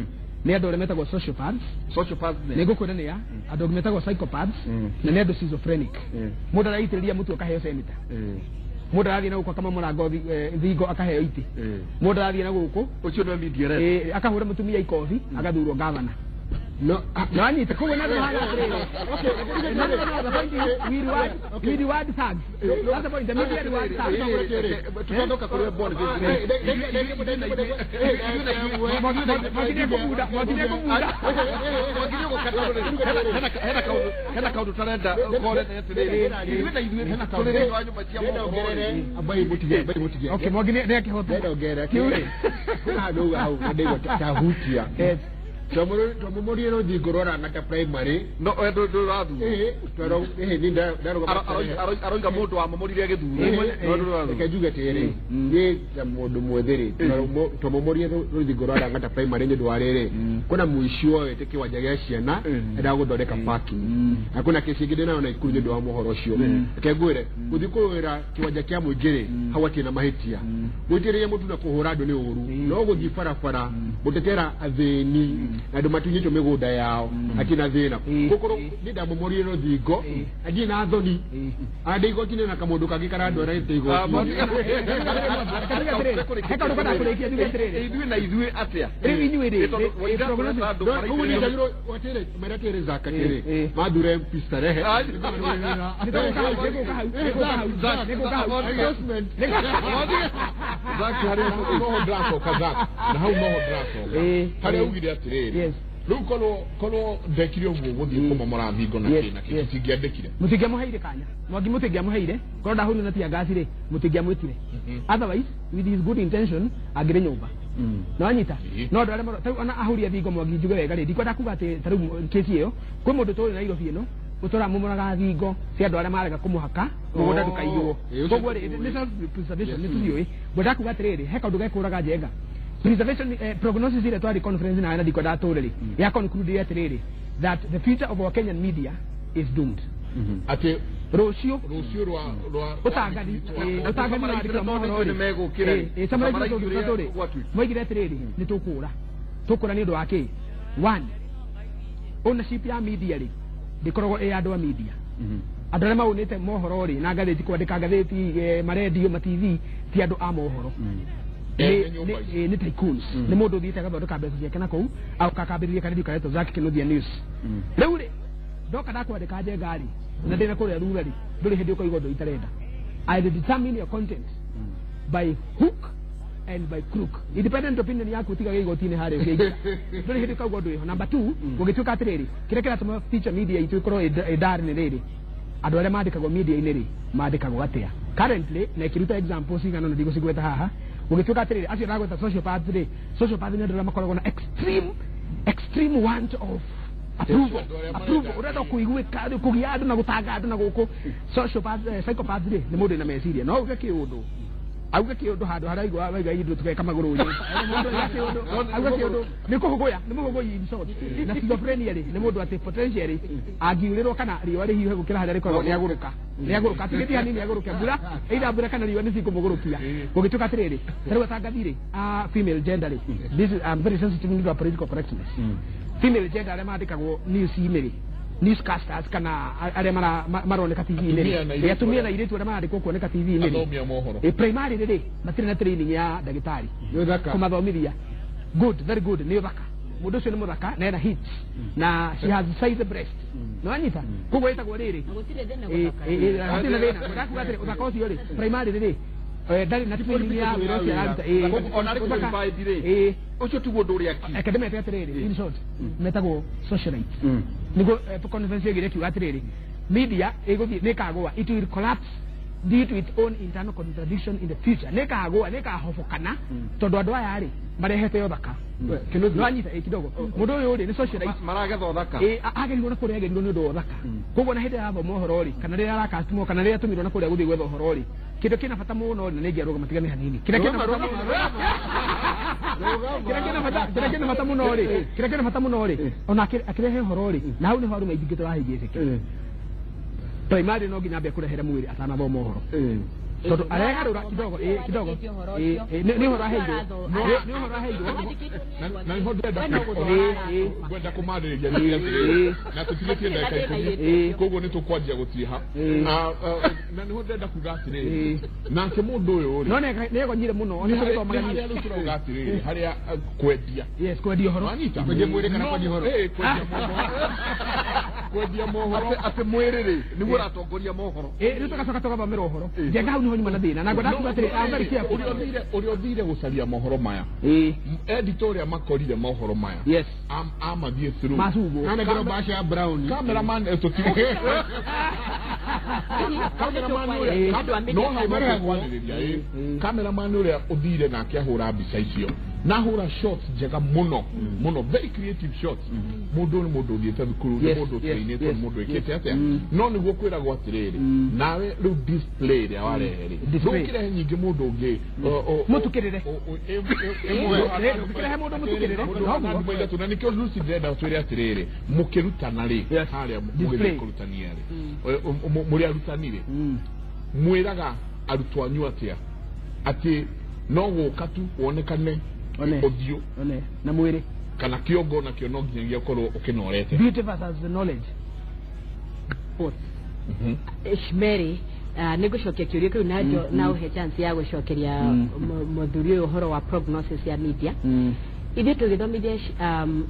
nĩ andũ arĩa metagwo sociopaths. Sociopaths nĩ. Nĩ ngũkwĩra nĩ a andũ metagwo psychopaths na nĩ andũ schizophrenic. Mũndũ araitĩrĩria mũtu akaheo senator, mũndũ arathiĩ na gũkũ akamomora ngothi thingo akaheo itĩ, mũndũ arathiĩ na gũkũ Ũcio nĩwe media ĩrenda. Akahũra mũtumia ikobi agathurwo gavana. No. Nĩwanyita koguo na andũ hana atĩrĩrĩ, no, the point is, we reward thugs. That's the point. The media reward thugs. Tũtondoka kũrĩ Boniface. Mwakine kũbunda. Hena kaũndũ tarenda kore nĩ atĩrĩrĩ, ithuĩ na ithuĩ tũrĩ thĩinĩ wa nyũmba cia mohoro rĩ. Abai mutige, abai mutige. Okay, Mwakine nĩ akĩhota. Ndenda ongerera atĩrĩrĩ, kwĩna handũ uga hau na ndaigua tahutia. Yes. Twamũmũrire rũthingo rwa Lang'ata Primary. No we ndũrathurwo. Ĩhĩ, ĩhĩ, niĩ ndarũgama Aroiga mũndũ wamomorire agĩthurwo. No ndũrathurwo. Reke njuge atĩrĩrĩ, niĩ ta mũndũ mwĩthĩ rĩ, twamomorire rũthingo rwa Lang'ata Primary nĩ ũndũ wa rĩrĩ, kwĩna mũici woete kĩwanja gĩa ciana endaga gũthondeka parking, na kwĩna kesi ĩngĩ ndĩnayo Naikuru nĩ ũndũ wa mohoro ũcio. Reke ngwĩre, gũthiĩ kũrũĩra kĩwanja kĩa mũingĩ rĩ, hau hatirĩ na mahĩtia. Gũitĩrĩria mũtu na kũhũra andũ nĩ ũru, no gũthiĩ barabara gũtetera athĩni na andũ matunyĩtwo mĩgũnda yao hatirĩ na thĩna. Gũkorwo niĩ ndamomorire rũthingo na ndirĩ na thoni, andĩ igoti-inĩ na kamũndũ kangĩ karandwara ĩte igoti-inĩ. He kaũndũ kwenda kũrĩkia njuge atĩrĩrĩ. Ithuĩ na ithuĩ atĩa? Rĩu inyuĩ rĩ, Tondũ waira prognosis- andũ No, koguo niĩ maraitĩrĩria njagĩrĩirwo atĩrĩ, mera atĩrĩ Zack atĩrĩ, Ĩ, ĩ. mathure MP Starehe. Nĩgũka hau, nĩgũka hau, nĩgũka hau, nĩgũka hau. Endorsement. Zack harĩa noho ndĩracoka Zack, na hau noho ndĩracoka harĩa ugire atĩrĩrĩ, Yes. rĩu korwo ndekire ũguo gũthiĩ kũmomora thingo na Yes, kĩ na kĩ, yes. tũtingĩandĩkire. Mũtingĩamũheire kanya, Mwangi, mũtingĩamũheire korwo ndahũrirwo na tear gas rĩ, mũtingĩamwĩtire. Otherwise, with his good intention, angĩrĩ nyũmba nĩwanyita. No andũ arĩa tarĩu ona ahũria thingo, Mwangi, njuge wega rĩ, ndikwenda kuga atĩ tarĩu kesi ĩyo kwĩ mũndũ tũrĩ Nairobi ĩno ũtũramomoraga thingo cia andũ arĩa marega kũmũhaka mũgũnda ndũkaiywo. Ĩ, ũcio Koguo rĩ, nĩ self preservation, nĩ tũciũĩ. Ngwendaga kuga atĩrĩrĩ, he kaũndũ gekũraga njenga preservation, prognosis ĩrĩa twarĩ conference nayo na ndikwendaga tũre rĩ, ya conclude atĩrĩrĩ, that the future of our Kenyan media is doomed. Atĩ Rũciũ rũciũ rwa ũtangathi, ũtangathi wa andĩki a mohoro rĩ. Nĩmegũkĩra rĩ. Summarize Summarize ũrĩa ũrĩa tũrĩ. gwatuĩka. Moigire atĩrĩrĩ, nĩ tũkũra, tũkũra nĩ ũndũ wa kĩ? One, ownership ya media rĩ, ndĩkoragwo ĩ andũ a media. Andũ arĩa maunĩte mohoro rĩ na ngathĩti, kwandĩka ngathĩti, marendio, ma TV, ti andũ a mohoro. Ene nyũmba ici. Nĩ tycoons, nĩ mũndũ ũthiĩte agathondeka mbeca ciake na kũu agoka akambĩrĩria karedio karetwo Zack Kinuthia News. Rĩu rĩ, ndoka ndakwandĩka njenga rĩ, na ndĩna kũrĩa rura rĩ, ndũrĩ hĩndĩ ũkoiga ũndũ itarenda. I will determine your content by hook and by crook. Independent opinion yaku tiga igoti-inĩ harĩa ũkĩingĩra, ndũrĩ hĩndĩ ũkauga ũndũ wĩho. Number two, gũgĩtuĩka atĩrĩrĩ, kĩrĩa kĩratũma feature media itũ ĩkorwo ĩ nĩ rĩrĩ, andũ arĩa mandĩkagwo media-inĩ rĩ, mandĩkagwo atĩa currently? Na ĩkĩruta examples cigana na ndigũcigweta haha. Gũgĩtuĩka atĩrĩrĩ, acio ndagweta sociopaths rĩ, sociopaths nĩ andũ arĩa makoragwo na extreme want of approval. Andũ arĩa approval, marenda- ũrenda kũiguĩka, kũgia andũ na gũtanga andũ na gũkũ. Sociopaths, psychopaths rĩ, nĩ mũndũ wĩna meciria no uge kĩũndũ. Auge kiundu handu haraigwa waiga indu tukeka maguru nyi. Mundu auga kiundu, auga kiundu ni kuhuguya, ni muhuguyi in short. Na schizophrenia ri ni mundu ati potentially angiurirwo kana riũa rĩhiũhe gũkĩra harĩa rĩkoragwo nĩ agũrũka, nĩ agũrũka atigĩtie hanini agũrũke mbura, either mbura kana riũa nĩ cikũmũgũrũkia. Gũgĩtuĩka atĩrĩrĩ, ta rĩu atangathi rĩ a female gender rĩ, this is, I'm very sensitive nĩ ũndũ wa political correctness, female gender arĩa mandĩkagwo news-inĩ rĩ, newscasters kana arĩa maroneka TV-inĩ Atumia na rĩ, airĩtu atumia na airĩtu arĩa marandĩkwo kuoneka TV-inĩ rĩ, athomi a mohoro, primary rĩ, matirĩ na training ya ndagĩtarĩ Nĩ ũthaka. Kũmathomithia. Good, very good, nĩ ũthaka. Mũndũ ũcio nĩ mũthaka na ena hips na she has size breast, nĩ wanyita? Koguo ĩtagwo rĩrĩ. Na gũtirĩ thĩna gũthaka. Hatirĩ na thĩna. Ndakuga atĩrĩ, ũthaka ũcio rĩ, primary rĩ, ndarĩ na training ya wĩra ũcio araruta. Koguo ona arĩ Ũthaka. qualified rĩ, ũcio tiguo ũndũ ũrĩa ki. Reke ndĩmete atĩrĩrĩ, in short metagwo socialite. Niguo conference ĩgire kiuga atĩrĩrĩ, media ĩgũthiĩ nĩ ĩkagũa, it will collapse due to its own internal contradiction in the future. Nĩ ĩkagũa, nĩ ĩkahobokana, tondũ andũ aya rĩ marehete ũthaka. Nĩ wanyita? Kidogo mũndũ ũyũ rĩ nĩ socialite. Maragetha ũthaka. Agerirwo na kũrĩa agerirwo nĩ ũndũ wa ũthaka. Koguo na hĩndĩ ĩrĩa arathoma ũhoro rĩ, kana rĩrĩa arakastimwo, kana rĩrĩa atũmirwo na kũrĩa gũthiĩ gwetha ũhoro rĩ, kĩndũ kĩna bata mũno rĩ, na nĩngĩarũgama tigane hanini, kĩrĩa kĩna bata mũno, kĩrĩa kĩna bata mũno rĩ, kĩrĩa kĩna bata mũno rĩ, ona akĩrehe ũhoro rĩ, na hau nĩho arũme aingĩ tũrahĩngĩcĩke. Primary no nginya ambe kũrehere mwĩrĩ atanathoma ũhoro, tondũ aregarũra kidogo, kidogo, nĩ ũhoro aheirwo, nĩ ũhoro aheirwo. Na niho ndĩrenda ngwenda kũmarĩrĩria nĩ atĩrĩrĩ, na tũtigĩtie ndagĩka 10, koguo nĩ tũkwanjia gũtiha. Na niho ndĩrenda kuga atĩrĩrĩ, nake mũndũ ũyũ rĩ, no nĩegonyire mũno ona nĩ harĩa gũthomaga. Harĩa rĩu tũrauga atĩrĩrĩ, harĩa kwendia. Yes, kwendia ũhoro. Wanyita? Kwendia mwĩrĩ kana kwendia ũhoro? Kwendia mohoro, kwendia mohoro. Atĩ mwĩrĩ rĩ nĩguo ũratongoria mohoro. Rĩu tũgacoka tũgathomera ũhoro njenga hau niho nyuma na thĩna, na ngwenda kuga atĩrĩ, I'm very careful. Ũrĩa ũthire gũcaria mohoro maya, editor ũrĩa makorire mohoro maya, amathiĩ through. Macungwo. Anengera mbaca ya brown. Cameraman, tũtiũĩ cameraman ũrĩa Andũ a media no hau Marehagwo. marehagwo, cameraman ũrĩa ũthire nake ahũra mbica icio na ahũra shots njega mũno mũno, very creative shots. Mũndũ ũyũ nĩ mũndũ ũthiĩte thukuru, nĩ mũndũ ũtrainĩtwo, nĩ mũndũ wĩkĩte atĩa, no nĩguo kwĩragwo atĩrĩrĩ, nawe rĩu display ĩrĩa warehe rĩ, Display. ndũkĩrehe nyingĩ mũndũ ũngĩ Mũtukĩrĩre. Ũkĩrehe mũndũ mũtukĩrĩre. Mũndũ hana nduma ithatũ, na nĩkĩo Lucy ndĩrenda twĩre atĩrĩrĩ, mũkĩrutana rĩ, harĩa Display. mũgĩthiĩ kũrutania rĩ, mũrĩ arutani rĩ, mwĩraga arutwo anyu atĩa atĩ no gũka tu wonekane One. ũthiũ One na mwĩrĩ kana kĩongo nakĩo no nginyagia ũkorwo ũkĩnorete? Beauty versus knowledge, both. Mary, nä ngå cokia kä å ria kä u na na å he chance ya gå cokeria mũthuri ũyũ ũhoro wa prognosis ya media. Ithuĩ tũgĩthomithia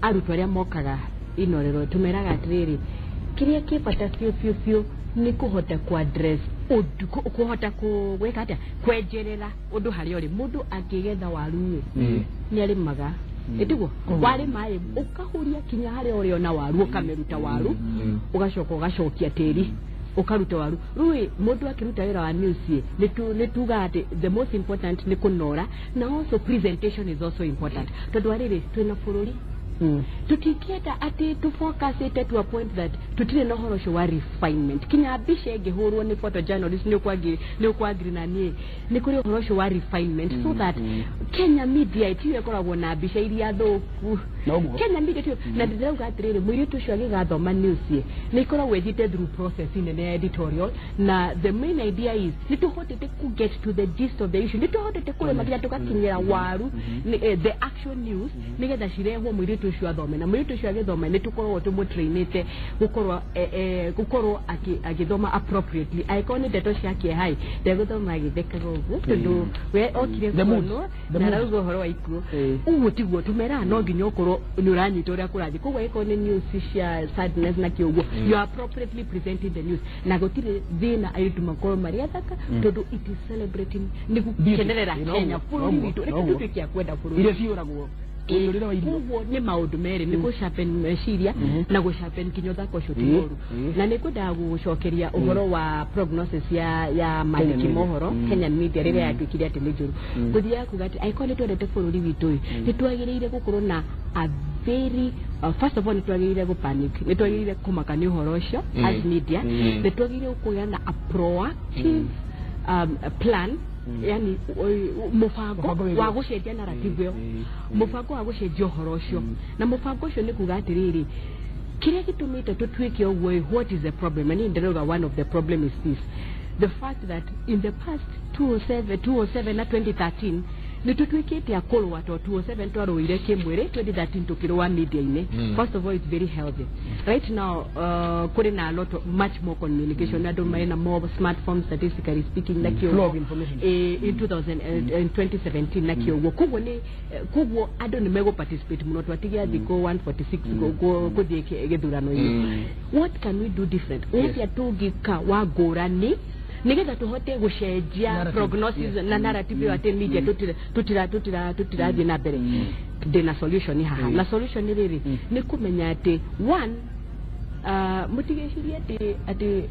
arutwo arĩa mokaga inorero, tũmeraga atĩrĩrĩ, kĩrĩa kĩ bata biũ biũ biũ nĩ kũhota ku address ũndũ, kũhota gwĩka atĩa, kwenjerera ũndũ harĩa ũrĩ. Mũndũ akĩgetha waru rĩ, nĩ arĩmaga ĩtiguo warĩma ĩ, ũkahuria kinya harĩa ũrĩona waru, ũkamĩruta waru, ũgacoka ũgacokia tĩri, ũkaruta waru. Rĩu ĩ, mũndũ akĩruta wĩra wa news ĩ, nĩ tugaga atĩ the most important nĩ kũnora, na also presentation is also important, tondũ arĩrĩ twĩna bũrũri tũtingĩenda atĩ tũfocusĩte to a point that tũtirĩ na ũhoro ũcio wa refinement. Kinya mbica ĩngĩhũrwo nĩ photojournalist, nĩ ũkwagiri na niĩ nĩ kũrĩ ũhoro ũcio wa refinement, so that Kenya media ĩtiyo ĩkoragwo na mbica iria thũku. Noguo. Kenya media tiyo, na ndĩrauga atĩrĩrĩ, mũirĩtu ũcio agĩgathoma news ĩ, nĩ ĩkoragwo ĩthiĩte through process nene ya editorial, na the main idea is nĩ tũhotete ku get to the gist of the issue, nĩ tũhotete kũrĩma nginya tũgakinyĩra waru, the actual news, nĩgetha cirehwo mũirĩtu ũcio athome. Na mũirĩtu ũcio agĩthoma, nĩ tũkoragwo tũmũtrainĩte gũkorwo gũkorwo agĩthoma appropriately. Angĩkorwo nĩ ndeto cia kĩeha, ndegũthoma agĩthekaga ũguo, tondũ we okire The mood. kuonwo The na mood. arauga ũhoro wa ikuũ. Ũguo tiguo tũmeraga, no nginya ũkorwo nĩ ũranyita ũrĩa kũrathiĩ. Koguo angĩkorwo nĩ news cia sadness na kĩũguo, you are appropriately presenting the news, na gũtirĩ thĩna airĩtu makorwo marĩ athaka, tondũ it is celebrating, nĩ gũkenerera Beauty. Kenya, bũrũri Noguo, witũ. Reke noguo. tũtuĩke a kwenda bũrũri. Iria ciũragwo ũiyũrĩre wa irio. Koguo nĩ maũndũ merĩ, nĩ gũsharpen meciria na gũsharpen kinya ũthaka ũcio ti mũru. Na nĩ ngwendaga gũgũcokeria ũhoro wa prognosis ya mandĩki Media. mohoro, Kenyan media, rĩrĩa yatuĩkire atĩ nĩ njũru. Ngũthiaga kuga atĩ angĩkorwo nĩ twendete bũrũri witũ ĩ, nĩ twagĩrĩire gũkorwo na a very first of all, nĩ twagĩrĩire gũ panic, nĩ twagĩrĩire kũmaka nĩ ũhoro ũcio as media, nĩ twagĩrĩire kũgĩa na a proactive plan. yani mũbango Mũbango wĩgiĩ- wa gũcenjia narrative ĩyo, mũbango wa gũcenjia ũhoro ũcio. Na mũbango ũcio nĩ kuga atĩrĩrĩ, kĩrĩa gĩtũmĩte tũtuĩke ũguo ĩ, what is the problem? Na niĩ ndĩrauga one of the problem is this, the fact that in the past 207 207 na 2013 nĩ tũtuĩkĩte a kũrũa, to 207 twarũire kĩmwĩrĩ, 2013 tũkĩrũa media-inĩ. First of all, it's very healthy right now. Kũrĩ na a lot of, much more communication, andũ mena more smartphones, statistically speaking, na kĩo Flow of information. In 2000, in 2017 na kĩoguo, koguo nĩ koguo andũ nĩ megũ participate mũno. Twatigia thikũ 146 gũthiĩ gĩthurano-inĩ. What can we do different? Nĩ atĩa tũngĩka wa ngũrani nigetha tũhote gũcenjia Narrative, prognosis na narrative ĩyo atĩ media tũtirathiĩ na mbere? Ndĩna solution haha, na solution nĩ rĩrĩ, nĩ kũmenya atĩ one, mutigecirie atĩ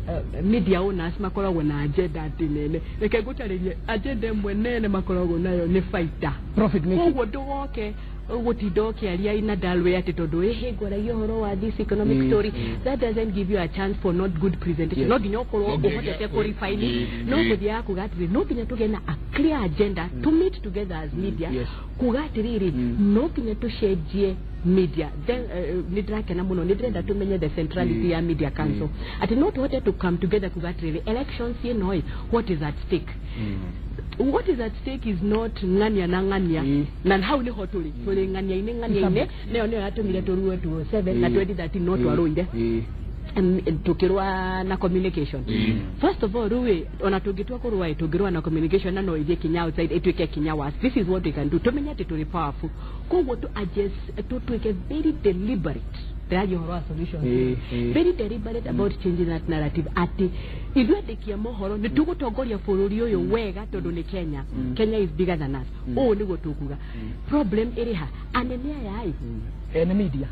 media owners makoragwo na agenda atĩ nene. Reke ngũtarĩrie, agenda ĩmwe nene makoragwo nayo nĩ baita. Profit making. Koguo ndũgoke gũtinda ũkĩaria ina dalwe atĩ tondũ ĩhĩ ngwaragia ũhoro wa this economic story. That doesn't give you a chance for not good presentation. No nginya ũkorwo No nginya ũhotete kũrefine. No gũthiaga kuga atĩrĩ, no nginya tũgĩe na a clear agenda to meet together as media, kuga atĩrĩrĩ, no nginya tũcenjie media. Then nĩ ndĩrakena mũno, nĩ ndĩrenda tũmenye the centrality ya media council, atĩ no tũhote to come together kuga atĩrĩrĩ, elections ĩno ĩ, what is at stake? What is at stake is not ng'ania na ng'ania, na hau niho tũrĩ ng'ania-inĩ, ng'ania-inĩ nayo nĩyo yatũmire tũrue 207 na 2013, no twarũire tukirwa na communication. First of all, rĩu ona tũngĩtua kũrũa ĩ, tũngĩrũa na communication na no ithiĩ kinya outside, ĩtuĩke kinya worse. This is what we can do. Tũmenye atĩ tũrĩ powerful, koguo tu adjust, tũtuĩke very deliberate. Ndĩraria ũhoro wa solutions, very deliberate about changing that narrative, atĩ ithuĩ andĩki a mohoro nĩ tũgũtongoria bũrũri ũyũ wega, tondũ nĩ Kenya. Kenya is bigger than us. Ũũ nĩguo tũkuga. Problem ĩrĩ ha? Anene aya ĩ, Ene media.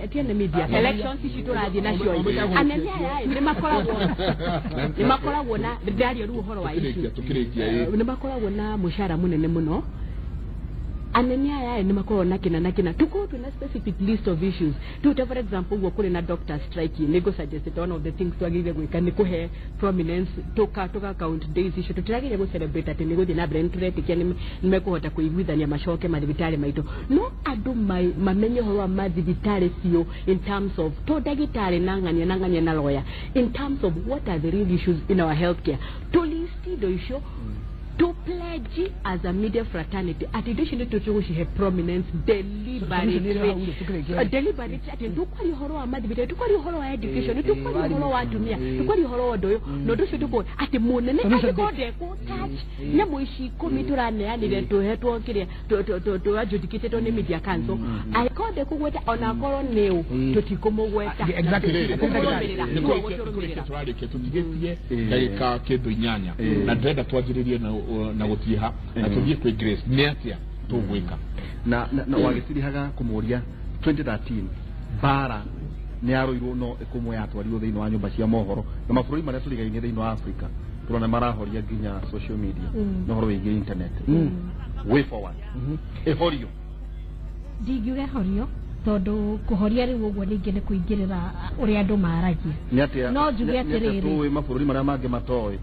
Tiene media, elections ici tũrathiĩ nacio ĩ, anene aya ĩ, nĩ makoragwo na, ndĩraria rĩu ũhoro wa issue. Tukĩrĩkia ĩ. Nĩ makoragwo na mũcara mũnene mũno. Anene aya ĩ, nĩ makoragwo na kĩna na kĩna. Tukorwo twĩna specific list of issues. Tuta for example, ũguo kũrĩ na doctor strike, nĩ ngũ suggest one of the things twagĩrĩire gwĩka nĩ kũhe prominence, tũka count days icio. Tũtiragĩrĩire gũ celebrate atĩ nĩ gũthiĩ na mbere, nĩ tũretĩkia nĩ mekũhota kũiguithania macoke mathibitarĩ maitũ, no andũ mamenye ũhoro wa mathibitarĩ biũ, in terms of to ndagĩtarĩ na ng'ania na ng'ania na lawyer, in terms of what are the real issues in our healthcare. To list indo icio, to pledge as a media fraternity atĩ indo icio nĩ tũgũcihe prominence deliberately. Hau rĩ, tũkĩrĩkia. Deliberately, atĩ tũkwaria ũhoro wa mathibitarĩ, tũkwaria ũhoro wa education, tũkwaria ũhoro wa atumia, tũkwaria ũhoro wa ũndũ ũyũ na ũndũ ũcio, tũkũ atĩ mũnene Solution. Angĩkorwo ndekũ touch nyamũ ici 10 tũraneanire, tũhetwo kĩrĩa tũ adjudicatĩtwo nĩ media council, angĩkorwo ndekũgweta ona akorwo nĩ ũ, tũtikũmũgweta. Exactly. Tũtikũmũrũmĩrĩra. Nĩ Nĩguo kũrĩkia gũtũrũmĩrĩra. Tũrarĩkia, tũtigĩtie ndagĩka kĩndũ 8, na ndĩrenda twanjĩrĩrie na gũtiha na tũthiĩ kwĩ Grace, nĩ atĩa tũgwĩka? Na wagĩcirihaga kũmũria 2013 mbara nĩ yarũirwo, no ĩkũmwe yatwarirwo thĩinĩ wa nyũmba cia mohoro na mabũrũri marĩa tũrigainie thĩinĩ wa Africa tũrona marahoria nginya social media na ũhoro wĩgiĩ internet. Way forward, ĩhorio? Ndingiuga ĩhorio, tondũ kũhoria rĩu ũguo ningĩ nĩ kũingĩrĩra ũrĩa andũ maragia. Nĩ atĩa? No njuge nĩ atĩa atĩrĩrĩ. Tũĩ mabũrũri marĩa mangĩ matoĩ.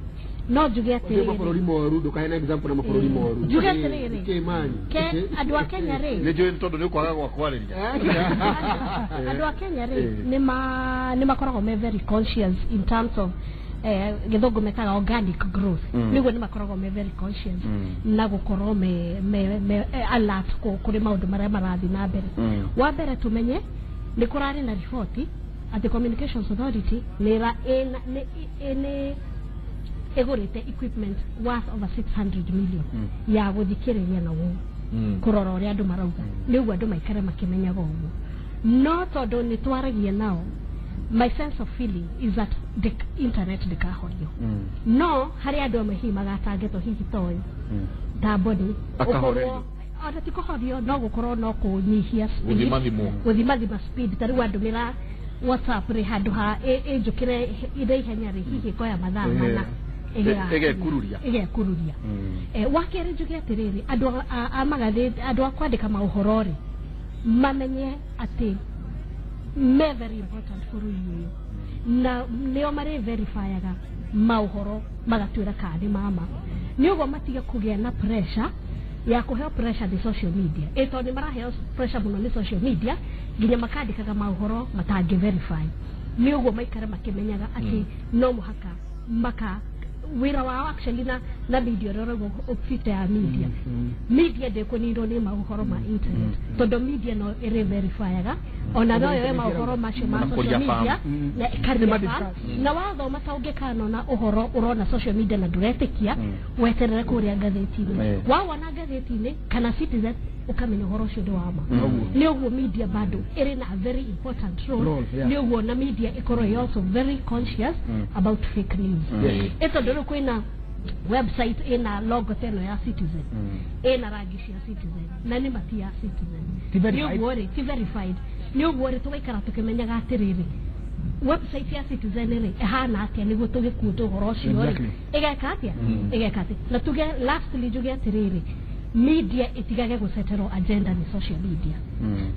No njuge Nĩ mabũrũri atĩrĩrĩ. Moru ndũkaheane example na mabũrũri moru. Njuge atĩrĩrĩ. Kĩmani. Ke andũ a Kenya rĩ, Nĩ njũĩ tondũ nĩ ũkwaga gwa kwarĩria. Andũ a Kenya rĩ, nĩ makoragwo me very conscious in terms of gĩthũngũ metaga organic growth. Nĩguo nĩ makoragwo me very conscious na gũkorwo me alert kũrĩ maũndũ marĩa marathiĩ na mbere. Wa mbere, tũmenye nĩ kũrarĩ na riboti atĩ Communications Authority nĩ ĩra- ĩna- nĩ nĩ ĩgũrĩte equipment worth over 600 million ya gũthikĩrĩria na kũrora ũrĩa andũ marauga, nĩguo andũ maikare makĩmenyaga ũguo. No tondũ nĩ twaragia nao, my sense of feeling is that the internet ndĩkahorio, no harĩ andũ amwe hihi magatangetwo, hihi toĩ ta body. Akahorerio. Ona ti kũhorio, no gũkorwo no kũnyihia speed. Gũthimathimwo. Gũthimathima speed. Ta rĩu andũmĩra WhatsApp rĩ, handũ ha ĩnjũkĩre ĩrĩ ihenya rĩ, hihi ĩkoya mathaa 4. Ĩgekururia. Ĩgekururia. Wa kerĩ, njuge atĩrĩrĩ, andũ a magathĩti, andũ a kwandĩka maũhoro rĩ, mamenye atĩ me very important bũrũri ũyũ, na nĩo marĩ verifyaga maũhoro magatuĩra kana nĩ mama. Nĩ ũguo matige kũgĩa na pressure ya kũheo pressure nĩ social media, ĩ tondũ nĩ maraheo pressure mũno nĩ social media nginya makandĩkaga maũhoro matangĩ verify. Nĩ ũguo maikare makĩmenyaga atĩ no mũhaka maka wĩra wao actually na media ũrĩa ũraigua future ya media, media ndĩkũninwo nĩ maũhoro ma internet, tondũ media no ĩrĩ verifyaga ona no yoe maũhoro macio ma Na social kũria media farm. Na ĩkaria farm. Na wathoma ta ũngĩkanona ũhoro ũrona social media na ndũretĩkia, weterere kũrĩa ngathĩti-inĩ. Wawona ngathĩti-inĩ kana Citizen, ũkamenya ũhoro ũcio nĩ wa ma. Nĩ ũguo media bado ĩrĩ na a very important role. Role, yeah. Nĩ ũguo na media ĩkorwo ĩ also very conscious about fake news, ĩ tondũ rĩu kwĩna website ĩna logo ta ĩno ya Citizen, ĩna rangi cia Citizen, na nĩ mati ya Citizen. Ti verified. Nĩ ũguo rĩ, ti verified. Nĩ ũguo rĩ, tũgaikara tũkĩmenyaga atĩrĩrĩ, website ya Citizen rĩ, ĩhana atĩa nĩguo tũgĩkuĩte ũhoro ũcio rĩ, ĩgeka atĩa, ĩgeka atĩa. Na tuge lastly, njuge atĩrĩrĩ, media ĩtigage gũceterwo agenda nĩ social media,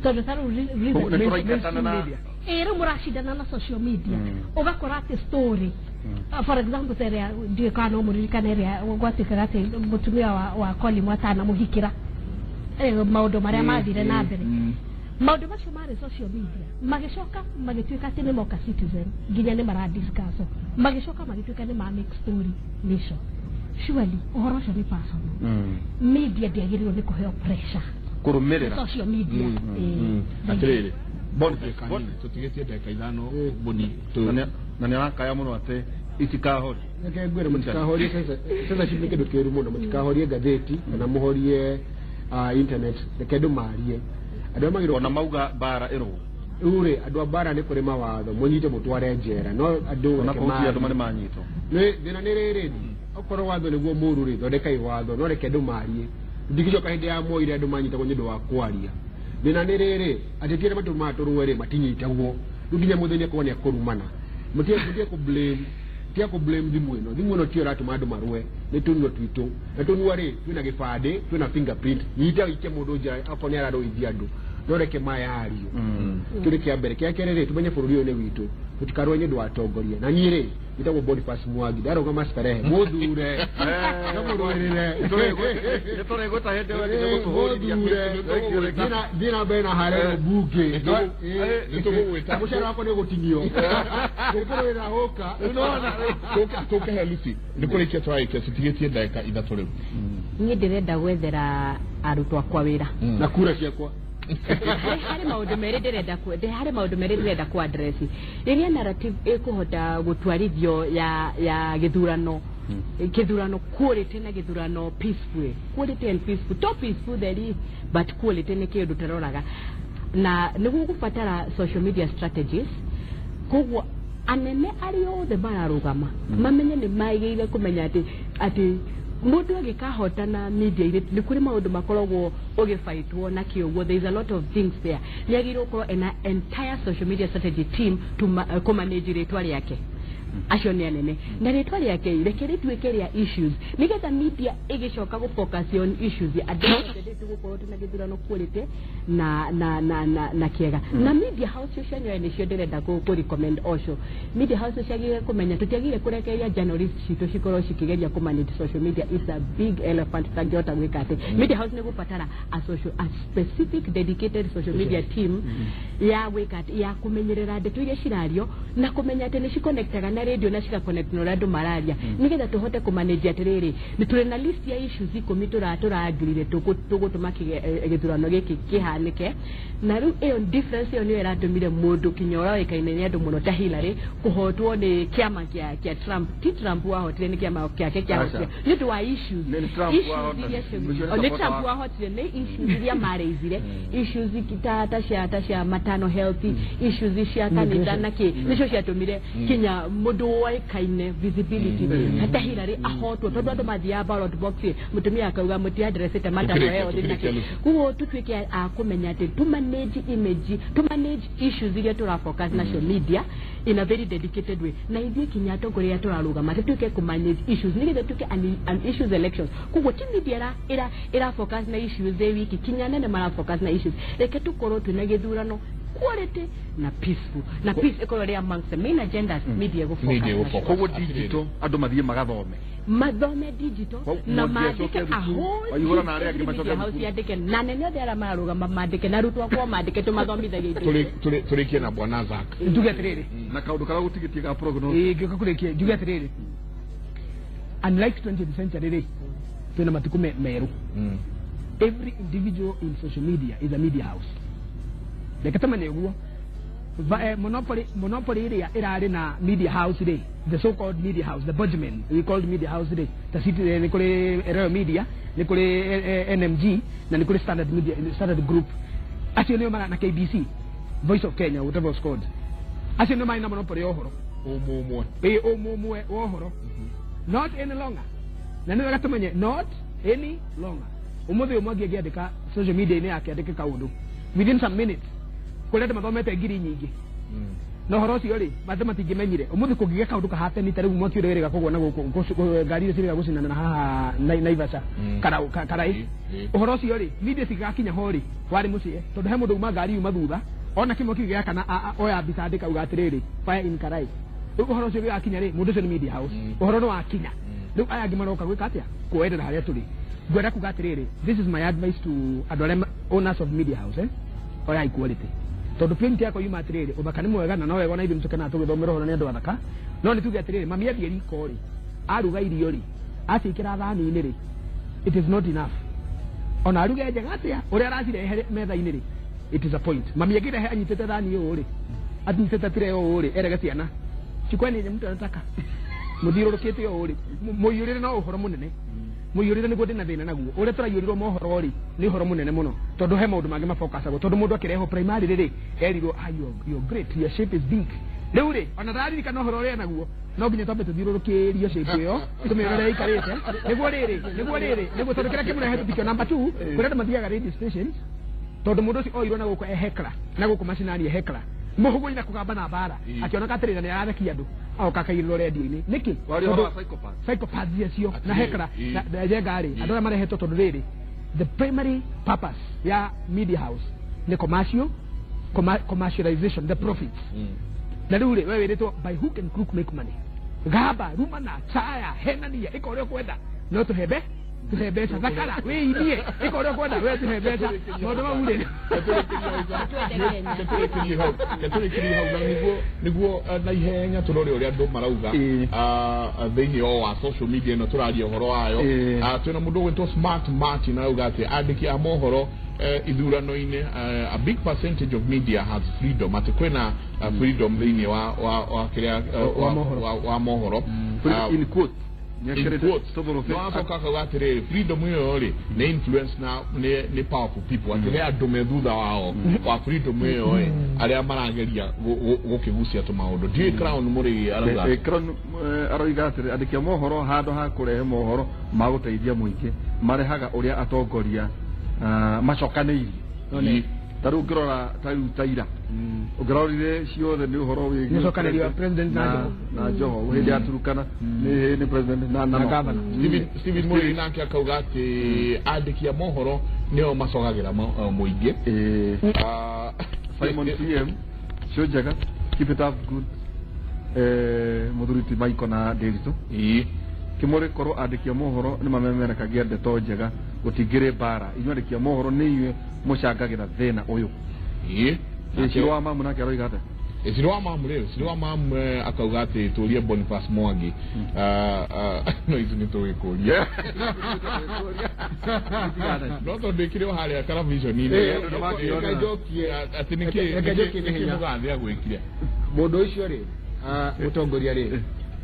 tondũ ta rĩu Nĩ tũraingatana na media. Ĩ rĩu mũracindana na social media, ũgakora atĩ story, for example, ta ĩrĩa ndiũĩ kana no mũririkane, ĩrĩa gwatuĩkaga atĩ mũtumia wa Colin atanamũhikĩra, maũndũ marĩa mathire na mbere, maũndũ macio marĩ social media, magĩcoka magĩtuĩka atĩ nĩ moka Citizen, nginya nĩ maradiscuss, magĩcoka magĩtuĩka nĩ ma make story nation. Surely ũhoro ũcio nĩ personal. Media ndĩagĩrĩirwo nĩ kũheo pressure kũrũmĩrĩra social media. Atĩrĩrĩ Boniface, tũtigĩtie ndagĩka 5 boni. Na nĩ arakaya mũno atĩ itikahorie. Reke ngwĩre, mũtikahorie censorship nĩ kĩndũ kĩũru mũno. Mũtikahorie ngathĩti kana mũhorie internet. Reke andũ marie, andũ arĩa magĩrĩirwo. Ona mauga mbara ĩrũo. Rĩu rĩ, andũ a mbara nĩ kũrĩ mawatho, mũnyite mũtware njera, no andũ Ona reke kũhutia andũ marie. marĩ manyitwo. Nĩ thĩna nĩ rĩrĩ, okorwo watho nĩguo mũru rĩ, thondekai watho, no reke andũ marie. Ndingĩcoka hĩndĩ ya Moi andũ manyitagwo nĩ ũndũ wa kwaria. Thĩna nĩ rĩrĩ, ateti arĩa matũmaga tũrũe rĩ, matinyitagwo. Rĩu nginya mũthĩni akorwo nĩ akũrumana, mũtige kũ blame, tiga kũ blame thimũ ĩno. Thimũ ĩno tiyo ĩratũma andũ marũe, nĩ tũnua twitũ, na tũnua rĩ, twĩna gĩbandĩ, twĩna fingerprint. Nyita ũikie mũndũ njera akorwo nĩ ararũithia andũ, no reke mayario. Kĩu nĩ kĩa mbere. Kĩa kerĩ rĩ, tũmenye bũrũri ũyũ nĩ witũ, tũtikarũe nĩ ũndũ wa atongoria. Na niĩ rĩ, njĩtagwo Boniface Mwangi, ndarũgama Starehe, mũthure no mũrũĩrĩre. Nĩ tũrĩgwĩta hĩndĩ ĩyo ĩngĩ gũtũhũrithia. Mũthure thiĩ na mbere na harĩa mbunge. Nĩtũgũgwĩta. Mũcara wakwa nĩ ũgũtinio ngũkũrũĩra ũka. Tũkĩhe Lucy, nĩ kũrĩkia tũrarĩkia, tũtigĩtie ndagĩka 3 rĩu. Niĩ ndĩrenda gwethera arutwo akwa wĩra. Na kura ciakwa. Harĩ maũndũ merĩ ndĩrenda harĩ maũndũ merĩ ndĩrenda ku address rĩrĩa narrative ĩkũhota gũtwarithio ya gĩthurano, kĩthurano quality na gĩthurano peaceful, quality and peaceful, to peaceful there is, but quality nĩ kĩndũ tũroraga na nĩguo gũbatara social media strategies. Koguo anene arĩa othe mararũgama mamenye nĩ magĩrĩire kũmenya atĩ mũndũ agĩkahotana media-inĩ nĩ kũrĩ maũndũ makoragwo ũgĩbaitwo na kĩũguo. There is a lot of things there. Nĩ agĩrĩirwo gũkorwo ena entire social media strategy team to kũmanage rĩtwa rĩake. Acio nĩ anene na rĩtwa rĩake reke rĩtuĩke rĩa issues, nĩgetha media ĩgĩcoka gũ focus on issues. Andũ othe tũgũkorwo twĩna gĩthurano quality na kĩega. Na media house icio cianyoe nĩcio ndĩrenda kũ recommend also. Media house ciagĩrĩire kũmenya tũtiagĩrĩire kũrekereria journalist citũ cikorwo cikĩgeria kũ manage social media. Is a big elephant tangĩhota gwĩka atĩ media house nĩ gũbatara a specific dedicated social media team ya gwĩka atĩ ya kũmenyerera ndeto iria cirario na kũmenya atĩ nĩ ciconnectaga na radio na cigaconnect na ũrĩa andũ mararia, nĩgetha tũhote kũmanage atĩrĩrĩ, nĩ tũrĩ na list ya issues 10 tũrangirire tũgũtũma gĩthurano gĩkĩ kĩhanĩke. Na rĩu ĩyo difference ĩyo nĩyo ĩratũmire mũndũ kinya ũroĩkaine nĩ andũ mũno ta Hillary kũhotwo nĩ kĩama kĩa Trump. Ti Trump wahotire, nĩ kĩama kĩake kĩahotire nĩ ũndũ wa issues. Nĩ Trump Issues wahota. iria Ũcio nĩ Oh, nĩ supporter Trump wake. wahotire nĩ issues iria mareizire, issues ta cia matano health, issues cia kanitha na kĩ, nĩcio ciatũmire kinya mũndũ woĩkaine visibility ta Hillary ahotwo, tondũ andũ mathiaga ballot box, mũtumia akauga mũtiadresete matano Tũkĩrĩkia, health na tũkĩrĩkia, kĩ. Lucy. Koguo tutuĩke a kũmenya atĩ tu manage image, tu manage issues iria tũra focus nacio media in a very dedicated way, na ithuĩ kinya atongoria arĩa tũrarũgama tũtuĩke kũ manage issues nĩgetha tuĩke an issues elections. Koguo ti media ĩra focus na issues ĩ wiki, kinya nene mara focus na issues. Reke tũkorwo twĩna gĩthurano quality na peaceful, na peace ĩkorwo ĩrĩ amongst the main agendas media ĩgũ focus Media ĩgũ nacio. focus. Koguo digital andũ mathiĩ magathome. Mathome digital Kau- na Mwangi mandĩke acoke a thukuru, whole Waihũra na arĩa angĩ every macoke media house thukuru. yandĩke na nene othe arĩa mararũgama mandĩke na arutwo akwa mandĩke tũmathomithagie indo icio. Tũrĩkie na bwana Zack. Njuge atĩrĩrĩ, Na kaũndũ karĩa gũtigĩtie ga prognosis. Ĩĩ, ngĩũka kũrĩkia njuge atĩrĩrĩ, unlike 20th century rĩ, twĩna matukũ merũ. Every individual in social media is a media house. Reke tũmenye ũguo. Monopoly ĩrĩa ĩrarĩ na media house rĩ, the so called media house, the budgemen we called media house rĩ, ta Citizen, nĩ kũrĩ Royal Media, nĩ kũrĩ NMG, na nĩ kũrĩ Standard Media, Standard Group, acio nĩo mara na KBC, Voice of Kenya, whatever was called, acio nĩo marĩ na monopoly ya ũhoro. Ũmwe ũmwe. Ĩ, ũmwe ũmwe wa ũhoro. Not any longer. Na nĩ wega tũmenye not any longer. Ũmũthĩ ũyũ Mwangi angĩandĩka social media-inĩ yake, andĩke kaũndũ, within some minutes kũrĩa andũ mathomete ngiri nyingĩ na ũhoro ũcio rĩ, andũ matingĩmenyire. Ũmũthĩ kũngĩgĩa kaũndũ kahateni ta rĩu mwaki ũrĩa wĩrĩga kũgwa na gũkũ ngari iria cirĩga gũcinana na haha Naivasha, Karai, ũhoro ũcio rĩ, media cigĩgakinya ho rĩ, warĩ mũciĩ, tondũ he mũndũ uma ngari yuma thutha ona kĩmwe kĩu gĩakana, oya mbica, andĩka, uga atĩrĩrĩ, "Fire in Karai." Rĩu ũhoro ũcio gĩgakinya rĩ, mũndũ ũcio nĩ media house. Ũhoro nĩ wakinya. Rĩu aya angĩ maroka gwĩka atĩa? Kuoerera harĩa tũrĩ. Ngwenda kuga atĩrĩrĩ, this is my advice to andũ arĩa owners of media house, oyai quality, tondũ point yakwa yuma atĩrĩrĩ, ũthaka nĩ mwega na no wega ona ithuĩ nĩtũkenaga tũgĩthomera ũhoro nĩ andũ athaka, no nĩ tuge atĩrĩrĩ, mami athiĩ riko rĩ, aruga irio rĩ, aciĩkĩra thani-inĩ rĩ, it is not enough. Ona aruge njega atĩa, ũrĩa aracirehe metha-inĩ rĩ, it is a point. Mami angĩrehe anyitĩte thani ũũ rĩ, anyitĩte tray ũũ rĩ, erege ciana, "Chukueni yenye mtu anataka," mũthiũrũrũkĩte ũũ rĩ, mũiyũrĩre no ũhoro mũnene. Mũiyũrĩre nĩguo ndĩna thĩna naguo. Ũrĩa tũraiyũrirwo mohoro rĩ, nĩ ũhoro mũnene mũno, tondũ he maũndũ mangĩ mafocusagwo, tondũ mũndũ akĩrehwo primary rĩ, erirwo, "Ah, you're great, your shape is big." Rĩu rĩ, ona ndaririkana ũhoro ũrĩa naguo, no nginya twambe tũthiũrũrũkĩrio shape ĩyo, tũmĩrore ĩikarĩte, nĩguo rĩrĩ, nĩguo rĩrĩ, nĩguo, tondũ kĩrĩa kĩmũrehe tũtikĩo. Number two, kũrĩa andũ mathiaga radio stations, tondũ mũndũ ũcio oirwo na gũkũ ehekra na gũkũ macinani, ehekra mũhũgũi na kũgamba na mbara, akĩoneka atĩrĩ na nĩ ararekia andũ, agoka akaigĩrĩrwo redio-inĩ. Nĩkĩ? Waria Tondũ wa psychopath. Psychopaths acio na Atĩrĩrĩ, hekra na njenga rĩ, andũ arĩa marehetwo, tondũ rĩrĩ, the primary purpose ya media house nĩ commercialization, the profits. Na rĩu rĩ, we wĩrĩtwo by hook and crook make money, gamba, rumana, chaya, henania, ĩka ũrĩa ũkwenda, no tũhe tũhe mbeca, thakara, wĩinie, ĩka ũrĩa ũkwenda, we tũhe mbeca. Maũndũ mau rĩ. Ketũrĩkĩrie hau na nĩguo na ihenya tũrore ũrĩa andũ marauga thĩinĩ o wa social media ĩno tũraria ũhoro wayo. Twĩna mũndũ ũgwĩtwo Smart Martin, arauga atĩ andĩki a mohoro ithurano-inĩ, a big percentage of media has freedom, atĩ kwĩna freedom thĩinĩ wa kĩrĩa Wa mohoro. wa mohoro. In quote. In quotes. No acoka akauga atĩrĩrĩ, freedom ĩyo rĩ, nĩ influence na nĩ powerful people, atĩ he andũ me thutha wao wa freedom ĩyo ĩ, arĩa marageria gũkĩgucia tũmaũndũ. Ndiũĩ Crown mũrĩ arauga. Crown aroiga atĩrĩ, andĩki a mohoro handũ ha kũrehe mohoro ma gũteithia mũingĩ, marehaga ũrĩa atongoria macokanĩirie. Ta rĩu ũngĩrora, ta rĩu ta ira ũngĩrorire ciothe nĩ ũhoro wĩgiĩ Nĩcokanĩrio wa president na na Joho. Na Joho hĩndĩ ya Turukana nĩ president na na no. governor. Stephen Mũrĩi nake akauga atĩ andĩki a mohoro nĩo macogagĩra mũingĩ. Simon CM cio njega, keep it up, good mũthuri ti Michael na Ndiritu. Kĩmũrĩ korwo andĩki a mohoro nĩ mamemerekagia ndeto njega, gũtingĩrĩ mbara. Inyuĩ andĩki a mohoro nĩ inyuĩ mũcangagĩra thĩna ũyũ. Ciro wa mamu nake aroiga atĩa? Ciro wa mamu rĩ, Ciro wa mamu akauga atĩ tũrie Boniface Mwangi. No ithu nĩ tũgĩkũria, no tondũ ĩkĩrĩ o harĩa karaviconi-inĩ. Andũ nĩmakĩona. Atĩ nĩkĩ Reke njokie nĩkĩ ihenya. mũgathe agwĩkire? Mũndũ ũcio rĩ, mũtongoria rĩ,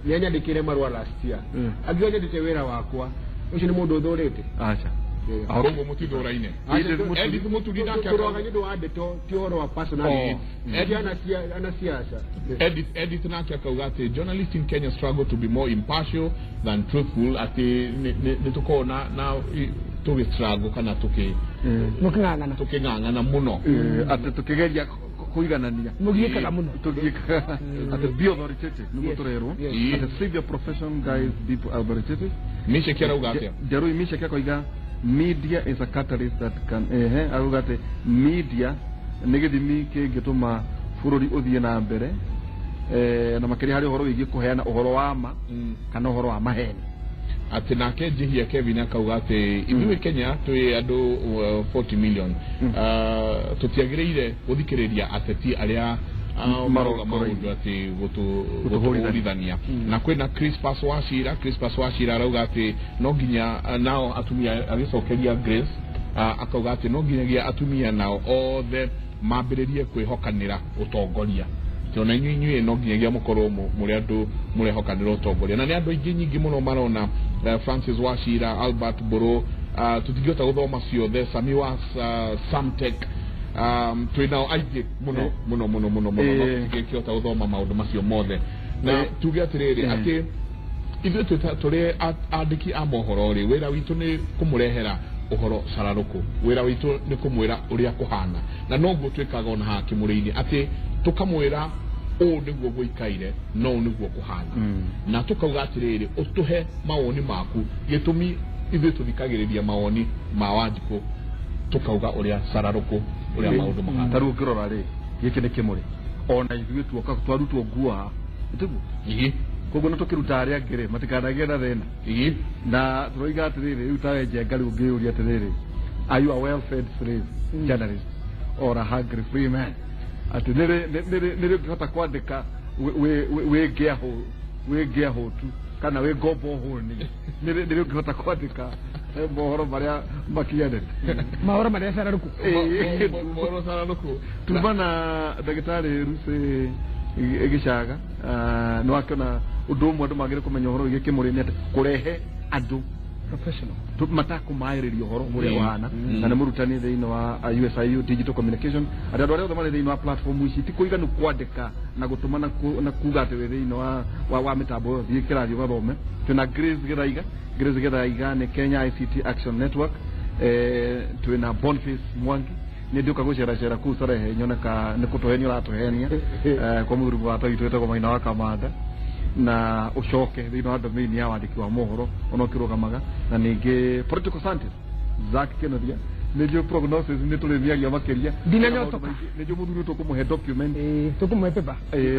nĩ anyandĩkĩre marũa last year. Angĩkorwo nyendete wĩra wakwa, ũcio nĩ mũndũ ũthũrĩte. Aca. Koguo mũtithũraine. Edith Mũturi nake Tũroga nĩ ũndũ wa ndeto, ti ũhoro wa personality. Ti anasiasa. Edith nake akauga atĩ journalists in Kenya struggle to be more impartial than truthful, atĩ nĩ tũkoragwo na tũgĩ struggle kana tũkĩ Mũkĩng'ang'ana. Tũkĩng'ang'ana mũno. Atĩ tũkĩgeria kũiganania. Mũgiĩkaga mũno. Tũgiĩkaga atĩ be authoritative nĩguo tũrerwo. Atĩ save your profession, guys, be authoritative. Misheki arauga atĩa? Njerui Misheki akoiga media is a catalyst that can, ehe, arauga atĩ media nĩ gĩthimi kĩngĩtũma bũrũri ũthiĩ na mbere, na makĩria harĩ ũhoro wĩgiĩ kũheana ũhoro wa ma kana ũhoro wa maheni. Atĩ nake Njihia Kevin akauga atĩ ithuĩ Kenya twĩ andũ 40 million, tũtiagĩrĩire gũthikĩrĩria ateti arĩa marauga maũndũ atĩ gũtũhũrithania. Na kwĩna Crispus Wachira. Crispus Wachira arauga atĩ no nginya nao atumia, agĩcokeria Grace, akauga atĩ no nginyagia atumia nao othe mambĩrĩrie kwĩhokanĩra ũtongoria. Atĩ ona inyuĩ no nginyagia mũkorwo mũrĩ andũ mũrehokanĩra ũtongoria. Na nĩ andũ aingĩ nyingĩ mũno marona, Francis Wachira, Albert Mbũrũ, tũtingĩhota gũthoma ciothe, Sami wa Samtech, twĩ nao aingĩ mũno mũno mũno mũno mũno, no tũtingĩkĩhota gũthoma maũndũ macio mothe. Na tuge atĩrĩrĩ, atĩ ithuĩ tũrĩ andĩki a mohoro rĩ, wĩra witũ nĩ kũmũrehera ũhoro cararũkũ, wĩra witũ nĩ kũmwĩra ũrĩa kũhana, na noguo twĩkaga ona haha Kĩmũrĩ-inĩ, atĩ tũkamwĩra ũũ nĩguo gũikaire na ũũ nĩguo kũhana, na tũkauga atĩrĩrĩ, ũtũhe mawoni maku. Gĩtũmi ithuĩ tũthikagĩrĩria mawoni ma Wanjikũ, tũkauga ũrĩa cararũkũ ũrĩa maũndũ mahana. Ta rĩu ũngĩrora rĩ, gĩkĩ nĩ kĩmũrĩ, ona ithuĩ tuoka twarutwo nguo haha, tiguo? Ĩĩ. Koguo nĩ tũkĩruta arĩa angĩ rĩ, matikanagĩe na thĩna. Ĩĩ. Na tũroiga atĩrĩrĩ, rĩu tawe Njenga, rĩu ũngĩyũria atĩrĩrĩ, are you a well fed slave journalist or a hungry free man? Atĩ nĩrĩ ũngĩhota kwandĩka wĩ ngĩa hũtu kana wĩ ngombo hũni? Nĩrĩ ũngĩhota kwandĩka mohoro marĩa makinyanĩru? Mahoro marĩa cararũkũ. Mohoro cararũkũ. Tuma na ndagĩtarĩ Lucy Gĩcaga, nĩ wakĩona ũndũ ũmwe andũ magĩrĩire kũmenya ũhoro wĩgiĩ kĩmũrĩ nĩ atĩ kũrehe andũ professional matakũmaĩrĩria ũhoro ũrĩa ũhana, na nĩ mũrutani thĩinĩ wa USIU Digital Communication, atĩ andũ arĩa othe marĩ thĩinĩ wa platform ici ti kũiganu kwandĩka na gũtũma na kuga atĩ wĩ thĩinĩ wa mĩtambo ĩyo. Thiĩ kĩrathi ũgathome. Twĩna Grace Gĩthaiga. Grace Gĩthaiga nĩ Kenya ICT Action Network. Twĩna Boniface Mwangi, nĩ ndĩũka gũceracera kũu Starehe nyone ka nĩ kũtũhenia ũratũhenia, kwa mũthuri mũrata witũ wĩtagwo Maina wa Kamanda, na ũcoke thĩinĩ wa domain ya wandĩki wa mohoro ona ũkĩrũgamaga. Na ningĩ political scientist Zack Kenodia, nĩnjũ prognosis nĩ tũrĩmĩaria makĩria. Ndinanyotoka. Nĩnjũ mũthuri tũkũmũhe document. Tũkũmũhe paper.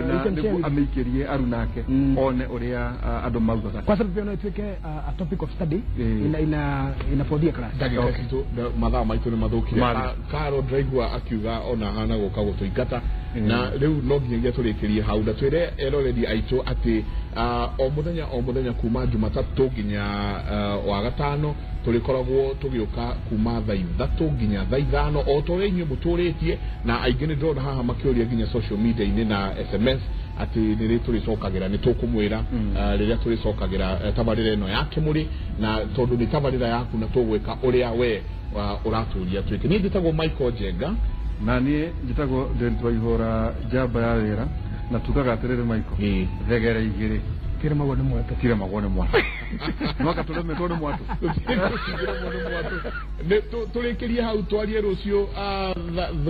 Na nĩguo amĩikĩrie arunake one ũrĩa andũ maugaga. Kwa sababu pia no ituĩke a topic of study in a fourth year class. Ndagĩka citũ, mathaa maitũ nĩ mathũkire. Karo ndĩraigua akiuga ona hana gũka gũtũingata, na rĩu no nginyagia tũrĩkĩrie hau na twĩre eroreri aitũ atĩ o mũthenya o mũthenya kuma Jumatatũ nginya wa gatano tũrĩkoragwo tũgĩũka kuma thaa 3 nginya thaa 5, o ta ũrĩa inyuĩ mũtũrĩtie. Na aingĩ nĩ ndĩrona haha makĩũria nginya social media-inĩ na SMS atĩ nĩ rĩ tũrĩcokagĩra. Nĩ tũkũmwĩra rĩrĩa tũrĩcokagĩra tabarĩra ĩno ya Kĩmũrĩ, na tondũ nĩ tabarĩra yaku na tũgwĩka ũrĩa we ũratũria twĩke. Niĩ njĩtagwo Michael Njenga. Na niĩ njĩtagwo Dennis Waihũra, njamba ya wĩra, na tugaga atĩrĩrĩ, Michael, thegere igĩrĩ tiremagwo nĩ mwatũ. Tiremagwo nĩ mwatũ, mwaka tũremetwo nĩ mwatũ. Tũrĩkĩrie hau, twarie rũciũ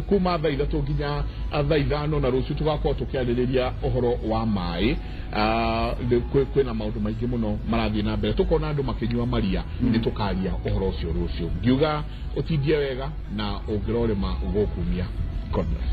kuma thaa 3 nginya thaa 5, na rũciũ tũgakorwo tũkĩarĩrĩria ũhoro wa maĩ. Kwĩna maũndũ maingĩ mũno marathiĩ na mbere, tũkona andũ makĩnyua maria. Nĩ tũkaria ũhoro ũcio rũciũ. Ngiuga ũtindie wega na ũngĩrorĩma gũkumia. God bless.